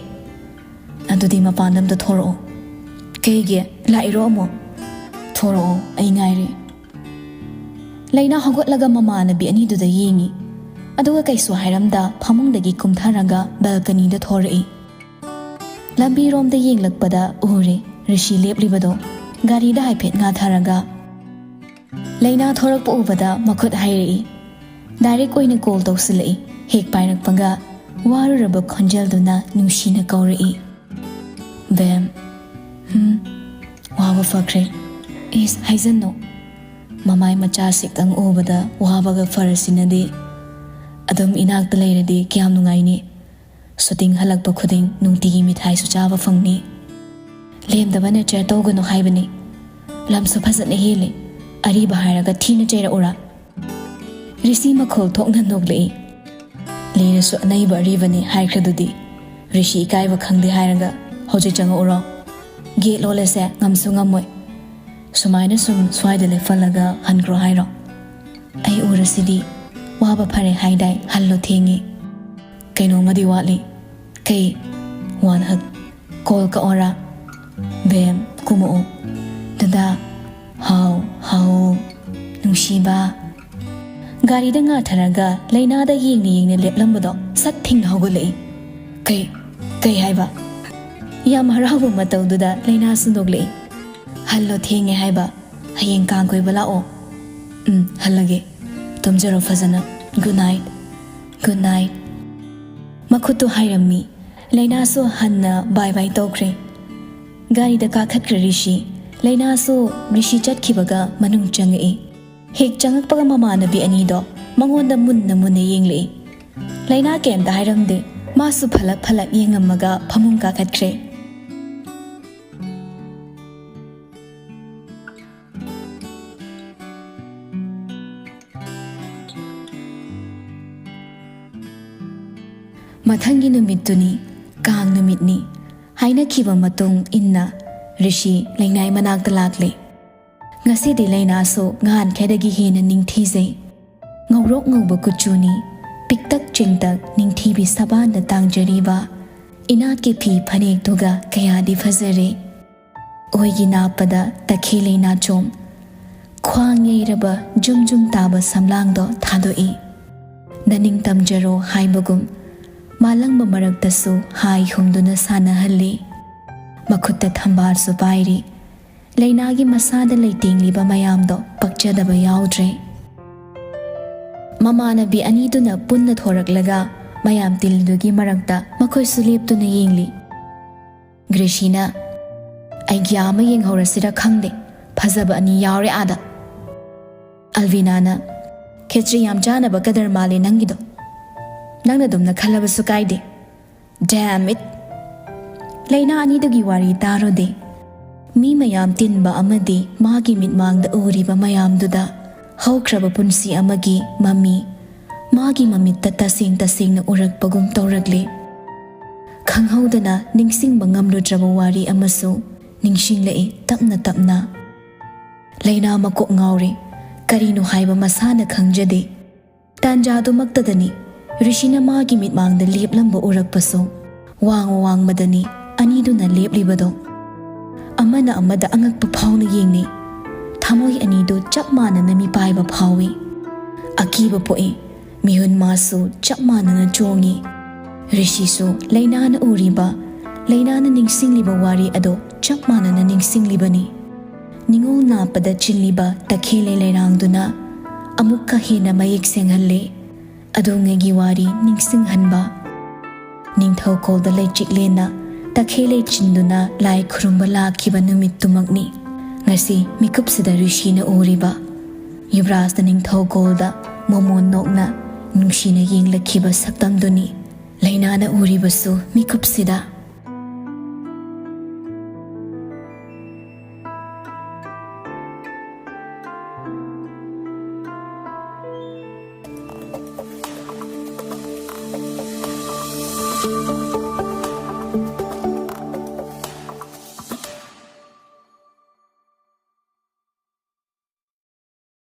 ꯑꯗꯨꯗꯤ ꯃꯄꯥꯟꯗ ꯑꯝꯇ ꯊꯣꯔꯛꯑꯣ꯫ ꯀꯩꯒꯤ? ꯂꯥꯛꯏꯔꯣ ꯑꯃꯨꯛ? ꯊꯣꯔꯛꯑꯣ, ꯑꯩ ꯉꯥꯏꯔꯦ꯫ ꯂꯩꯅꯥ ꯍꯧꯒꯠꯂꯒ ꯃꯃꯥꯟꯅꯕꯤ ꯑꯅꯤꯗꯨꯗ ꯌꯦꯡꯉꯤ꯫ ꯑꯗꯨꯒ ꯀꯩꯁꯨ ꯍꯥꯏꯔꯝꯗ ꯐꯃꯨꯡꯗꯒꯤ ꯀꯨꯝꯊꯔꯒ ꯕꯦꯜꯀꯅꯤꯗ ꯊꯣꯔꯛꯏ꯫ ꯂꯝꯕꯤꯔꯣꯝꯗ ꯌꯦꯡꯂꯛꯄꯗ ꯎꯔꯦ ꯔꯤꯁꯤ ꯂꯦꯞꯂꯤꯕꯗꯣ, ꯒꯥꯔꯤꯗ ꯍꯥꯏꯐꯦꯠ ꯉꯥꯊꯔꯒ꯫ ꯂꯩꯅꯥ ꯊꯣꯔꯛꯄ ꯎꯕꯗ ꯃꯈꯨꯠ ꯍꯥꯏꯔꯛꯏ꯫ ꯗꯥꯏꯔꯦꯛ ꯑꯣꯏꯅ ꯀꯣꯜ ꯇꯧꯁꯤꯜꯂꯛꯏ꯫ ꯍꯦꯛ ꯄꯥꯏꯔꯛꯄꯒ ꯋꯥꯔꯨꯔꯕ ꯈꯣꯟꯖꯦꯜꯗꯨꯅ ꯅꯨꯡꯁꯤꯅ ꯀꯧꯔꯛꯏ꯫ ꯕꯦꯝ, ꯍꯝ, ꯋꯥꯕ ꯐꯈ꯭ꯔꯦ꯫ ꯏꯁ, ꯍꯥꯏꯖꯟꯅꯣ꯫ ꯃꯃꯥꯏ ꯃꯆꯥ ꯁꯤꯛꯇꯪ ꯎꯕꯗ ꯋꯥꯕꯒ ꯐꯔꯁꯤꯅꯗꯤ꯫ ꯑꯗꯨꯝ ꯏꯅꯥꯛꯇ ꯂꯩꯔꯗꯤ ꯀꯌꯥꯝ ꯅꯨꯡꯉꯥꯏꯅꯤ꯫ ꯁꯨꯇꯤꯡ ꯍꯜꯂꯛꯄ ꯈꯨꯗꯤꯡ ꯅꯨꯡꯇꯤꯒꯤ ꯃꯤꯊꯥꯏꯁꯨ ꯆꯥꯕ ꯐꯪꯅꯤ꯫ ꯂꯦꯝꯗꯕ ꯅꯦꯆꯔ ꯇꯧꯒꯅꯨ ꯍꯥꯏꯕꯅꯤ꯫ ꯂꯝꯁꯨ ꯐꯖꯅ ꯍꯦꯜꯂꯤ꯫ ꯑꯔꯤꯕ ꯍꯥꯏꯔꯒ ꯊꯤꯅ ꯆꯩꯔꯛꯎꯔꯥ? ꯔꯤꯁꯤ ꯃꯈꯣꯜ ꯊꯣꯛꯅ ꯅꯣꯛꯂꯛꯏ꯫ ꯂꯤꯔꯁꯨ ꯑꯅꯩꯕ ꯑꯔꯤꯕꯅꯤ ꯍꯥꯏꯈ꯭ꯔꯗꯨꯗꯤ꯫ ꯔꯤꯁꯤ ꯏꯀꯥꯏꯕ ꯈꯪꯗꯦ ꯍꯥꯏꯔꯒ ꯍꯧꯖꯤꯛ ꯆꯪꯉꯛꯎꯔꯣ? ꯒꯦꯠ ꯂꯣꯜꯂꯁꯦ, ꯉꯝꯁꯨ ꯉꯝꯃꯣꯏ꯫ ꯁꯨꯃꯥꯏꯅ ꯁꯨꯝ ꯁ꯭ꯋꯥꯏꯗ ꯂꯦꯞꯍꯜꯂꯒ ꯍꯟꯈ꯭ꯔꯣ ꯍꯥꯏꯔꯣ? ꯑꯩ ꯎꯔꯁꯤꯗꯤ꯫ ꯋꯥꯕ ꯐꯔꯦ ꯍꯥꯏꯗꯥꯏ, ꯍꯜꯂꯣ ꯊꯦꯡꯉꯤ꯫ ꯀꯩꯅꯣꯝꯃꯗꯤ ꯋꯥꯠꯂꯤ꯫ ꯀꯩ? ꯋꯥꯟ ꯍꯛ꯫ ꯀꯣꯜ ꯀꯛꯑꯣꯔꯥ? ꯕꯦꯝ, ꯀꯨꯝꯃꯛꯑꯣ꯫ ꯗꯗꯥ꯫ ꯍꯥꯎ, ꯍꯥꯎ꯫ ꯅꯨꯡꯁꯤꯕ꯫ ꯒꯥꯔꯤꯗ ꯉꯥꯊꯔꯒ ꯂꯩꯅꯥꯗ ꯌꯦꯡꯅ ꯌꯦꯡꯅ ꯂꯦꯞꯂꯝꯕꯗꯣ ꯁꯠ ꯊꯤꯡꯅ ꯍꯧꯒꯠꯂꯛꯏ꯫ ꯀꯩ? ꯀꯩ ꯍꯥꯏꯕ? ꯌꯥꯝ ꯍꯔꯥꯎꯕ ꯃꯇꯧꯗꯨꯗ ꯂꯩꯅꯥꯁꯨ ꯅꯣꯛꯂꯛꯏ꯫ ꯍꯜꯂꯣ ꯊꯦꯡꯉꯦ ꯍꯥꯏꯕ꯫ ꯍꯌꯦꯡ ꯀꯥꯡ ꯀꯣꯏꯕ ꯂꯥꯛꯑꯣ꯫ ꯎꯝ, ꯍꯜꯂꯒꯦ꯫ ꯇꯨꯝꯖꯔꯣ ꯐꯖꯅ꯫ Good night. Good night. ꯃꯈꯨꯠꯇꯨ ꯍꯥꯏꯔꯝꯃꯤ꯫ ꯂꯩꯅꯥꯁꯨ ꯍꯟꯅ ꯕꯥꯏ ꯕꯥꯏ ꯇꯧꯈ꯭ꯔꯦ꯫ ꯒꯥꯔꯤꯗ ꯀꯥꯈꯠꯈ꯭ꯔꯦ ꯔꯤꯁꯤ꯫ ꯂꯩꯅꯥꯁꯨ ꯔꯤꯁꯤ ꯆꯠꯈꯤꯕꯒ ꯃꯅꯨꯡ ꯆꯪꯉꯛꯏ꯫ ꯍꯦꯛ ꯆꯪꯉꯛꯄꯒ ꯃꯃꯥꯟꯅꯕꯤ ꯑꯅꯤꯗꯣ ꯃꯉꯣꯟꯗ ꯃꯨꯟꯅ ꯃꯨꯟꯅ ꯌꯦꯡꯂꯛꯏ꯫ ꯂꯩꯅꯥ ꯀꯩꯝꯇ ꯍꯥꯏꯔꯝꯗꯦ꯫ ꯃꯥꯁꯨ ꯐꯂꯛ ꯐꯂꯛ ꯌꯦꯡꯉꯝꯃꯒ ꯐꯃꯨꯡ ꯀꯥꯈꯠꯈ꯭ꯔꯦ꯫ ꯃꯊꯪꯒꯤ ꯅꯨꯃꯤꯠꯇꯨꯅꯤ, ꯀꯥꯡ ꯅꯨꯃꯤꯠꯅꯤ꯫ ꯍꯥꯏꯅꯈꯤꯕ ꯃꯇꯨꯡ ꯏꯟꯅ ꯔꯤꯁꯤ ꯂꯩꯅꯥꯏ ꯃꯅꯥꯛꯇ ꯂꯥꯛꯂꯦ꯫ ꯉꯁꯤꯗꯤ ꯂꯩꯅꯥꯁꯨ ꯉꯍꯥꯟꯈꯩꯗꯒꯤ ꯍꯦꯟꯅ ꯅꯤꯡꯊꯤꯖꯩ꯫ ꯉꯧꯔꯣꯛ ꯉꯧꯕ ꯀꯨꯆꯨꯅꯤ, ꯄꯤꯛꯇꯛ ꯆꯦꯡꯇꯛ ꯅꯤꯡꯊꯤꯕꯤ ꯁꯕꯥꯟꯗ ꯇꯥꯡꯖꯔꯤꯕ꯫ ꯏꯅꯥꯠꯀꯤ ꯐꯤ ꯐꯅꯦꯛꯇꯨꯒ ꯀꯌꯥꯗꯤ ꯐꯖꯔꯦ꯫ ꯑꯣꯏꯒꯤ ꯅꯥꯞꯄꯗ ꯇꯈꯦꯜ ꯂꯩꯅꯥꯆꯣꯝ, ꯈ꯭ꯋꯥꯡ ꯌꯩꯔꯕ ꯖꯨꯝ ꯖꯨꯝ ꯇꯥꯕ ꯁꯝꯂꯥꯡꯗꯣ ꯊꯥꯗꯣꯛꯏ꯫ ꯅꯅꯤꯡ ꯇꯝꯖꯔꯣ ꯍꯥꯏꯕꯒꯨꯝ, ꯃꯥꯂꯪꯕ ꯃꯔꯛꯇꯁꯨ ꯍꯥꯏ ꯍꯨꯝꯗꯨꯅ ꯁꯥꯟꯅꯍꯜꯂꯤ꯫ ꯃꯈꯨꯠꯇ ꯊꯝꯕꯥꯜꯁꯨ ꯄꯥꯏꯔꯤ꯫ ꯂꯩꯅꯥꯒꯤ ꯃꯁꯥꯗ ꯂꯩꯇꯦꯡꯂꯤꯕ ꯃꯌꯥꯝꯗꯣ ꯄꯛꯆꯗꯕ ꯌꯥꯎꯗ꯭ꯔꯦ꯫ ꯃꯃꯥꯟꯅꯕꯤ ꯑꯅꯤꯗꯨꯅ ꯄꯨꯟꯅ ꯊꯣꯔꯛꯂꯒ ꯃꯌꯥꯝ ꯇꯤꯜꯂꯤꯗꯨꯒꯤ ꯃꯔꯛꯇ ꯃꯈꯣꯏꯁꯨ ꯂꯦꯞꯇꯨꯅ ꯌꯦꯡꯂꯤ꯫ ꯒ꯭ꯔꯦꯁꯤꯅ, "ꯑꯩꯒꯤ ꯑꯃ ꯌꯦꯡꯍꯧꯔꯁꯤꯔ ꯈꯪꯗꯦ, ꯐꯖꯕ ꯑꯅꯤ ꯌꯥꯎꯔꯦ ꯑꯥꯗ꯫" ꯑꯜꯕꯤꯅꯥꯅ, "ꯈꯦꯆ꯭ꯔꯤ ꯌꯥꯝ ꯆꯥꯅꯕ ꯀꯗꯔ ꯃꯥꯜꯂꯦ ꯅꯪꯒꯤꯗꯣ꯫ ꯅꯪꯅ ꯑꯗꯨꯝꯅ ꯈꯜꯂꯕꯁꯨ ꯀꯥꯏꯗꯦ꯫" Damn it! ꯂꯩꯅꯥ ꯑꯅꯤꯗꯨꯒꯤ ꯋꯥꯔꯤ ꯇꯥꯔꯨꯗꯦ꯫ ꯃꯤ ꯃꯌꯥꯝ ꯇꯤꯟꯕ ꯑꯃꯗꯤ ꯃꯥꯒꯤ ꯃꯤꯠꯃꯥꯡꯗ ꯎꯔꯤꯕ ꯃꯌꯥꯝꯗꯨꯗ ꯍꯧꯈ꯭ꯔꯕ ꯄꯨꯟꯁꯤ ꯑꯃꯒꯤ ꯃꯃꯤ ꯃꯥꯒꯤ ꯃꯃꯤꯠꯇ ꯇꯁꯦꯡ ꯇꯁꯦꯡꯅ ꯎꯔꯛꯄꯒꯨꯝ ꯇꯧꯔꯛꯂꯦ꯫ ꯈꯪꯍꯧꯗꯅ ꯅꯤꯡꯁꯤꯡꯕ ꯉꯝꯂꯨꯗ꯭ꯔꯕ ꯋꯥꯔꯤ ꯑꯃꯁꯨ ꯅꯤꯡꯁꯤꯡꯂꯛꯏ ꯇꯞꯅ ꯇꯞꯅ꯫ ꯂꯩꯅꯥ ꯃꯀꯣꯛ ꯉꯥꯎꯔꯦ꯫ ꯀꯔꯤꯅꯣ ꯍꯥꯏꯕ ꯃꯁꯥꯅ ꯈꯪꯖꯗꯦ꯫ ꯇꯥꯟꯖꯥꯗꯨꯃꯛꯇꯗꯅꯤ ꯔꯤꯁꯤꯅ ꯃꯥꯒꯤ ꯃꯤꯠꯃꯥꯡꯗ ꯂꯦꯞꯂꯝꯕ ꯎꯔꯛꯄꯁꯨ꯫ ꯋꯥꯡ ꯋꯥꯡꯃꯗꯅꯤ ꯑꯅꯤꯗꯨꯅ ꯂꯦꯞꯂꯤꯕꯗꯣ꯫ ꯑꯃꯅ ꯑꯃꯗ ꯑꯉꯛꯄ ꯐꯥꯎꯅ ꯌꯦꯡꯅꯩ꯫ ꯊꯃꯣꯏ ꯑꯅꯤꯗꯨ ꯆꯞ ꯃꯥꯟꯅꯅ ꯃꯤꯄꯥꯏꯕ ꯐꯥꯎꯏ꯫ ꯑꯀꯤꯕ ꯄꯣꯛꯏ꯫ ꯃꯤꯍꯨꯟ ꯃꯥꯁꯨ ꯆꯞ ꯃꯥꯟꯅꯅ ꯆꯣꯡꯏ꯫ ꯔꯤꯁꯤꯁꯨ ꯂꯩꯅꯥꯅ ꯎꯔꯤꯕ, ꯂꯩꯅꯥꯅ ꯅꯤꯡꯁꯤꯡꯂꯤꯕ ꯋꯥꯔꯤ ꯑꯗꯣ ꯆꯞ ꯃꯥꯟꯅꯅ ꯅꯤꯡꯁꯤꯡꯂꯤꯕꯅꯤ꯫ ꯅꯤꯉꯣꯜ ꯅꯥꯞꯄꯗ ꯆꯤꯜꯂꯤꯕ ꯇꯈꯦꯜꯂꯩ ꯂꯩꯔꯥꯡꯗꯨꯅ ꯑꯃꯨꯛꯀ ꯍꯦꯟꯅ ꯃꯌꯦꯛ ꯁꯦꯡꯍꯜꯂꯦ꯫ ꯑꯗꯣꯉꯩꯒꯤ ꯋꯥꯔꯤ ꯅꯤꯡꯁꯤꯡꯍꯟꯕ꯫ ꯅꯤꯡꯊꯧꯀꯣꯜꯗ ꯂꯩꯆꯤꯛꯂꯦꯟꯅ ꯇꯈꯦꯜ ꯂꯩꯆꯤꯟꯗꯨꯅ ꯂꯥꯏ ꯈꯨꯔꯨꯝꯕ ꯂꯥꯛꯈꯤꯕ ꯅꯨꯃꯤꯠꯇꯨꯃꯛꯅꯤ꯫ ꯉꯁꯤ ꯃꯤꯀꯨꯞꯁꯤꯗ ꯔꯤꯁꯤꯅ ꯎꯔꯤꯕ ꯌꯨꯕꯔꯥꯖꯅ ꯅꯤꯡꯊꯧꯀꯣꯜꯗ ꯃꯣꯃꯣꯟ ꯅꯣꯛꯅ ꯅꯨꯡꯁꯤꯅ ꯌꯦꯡꯂꯛꯈꯤꯕ ꯁꯛꯇꯝꯗꯨꯅꯤ꯫ ꯂꯩꯅꯥꯅ ꯎꯔꯤꯕꯁꯨ ꯃꯤꯀꯨꯞꯁꯤꯗ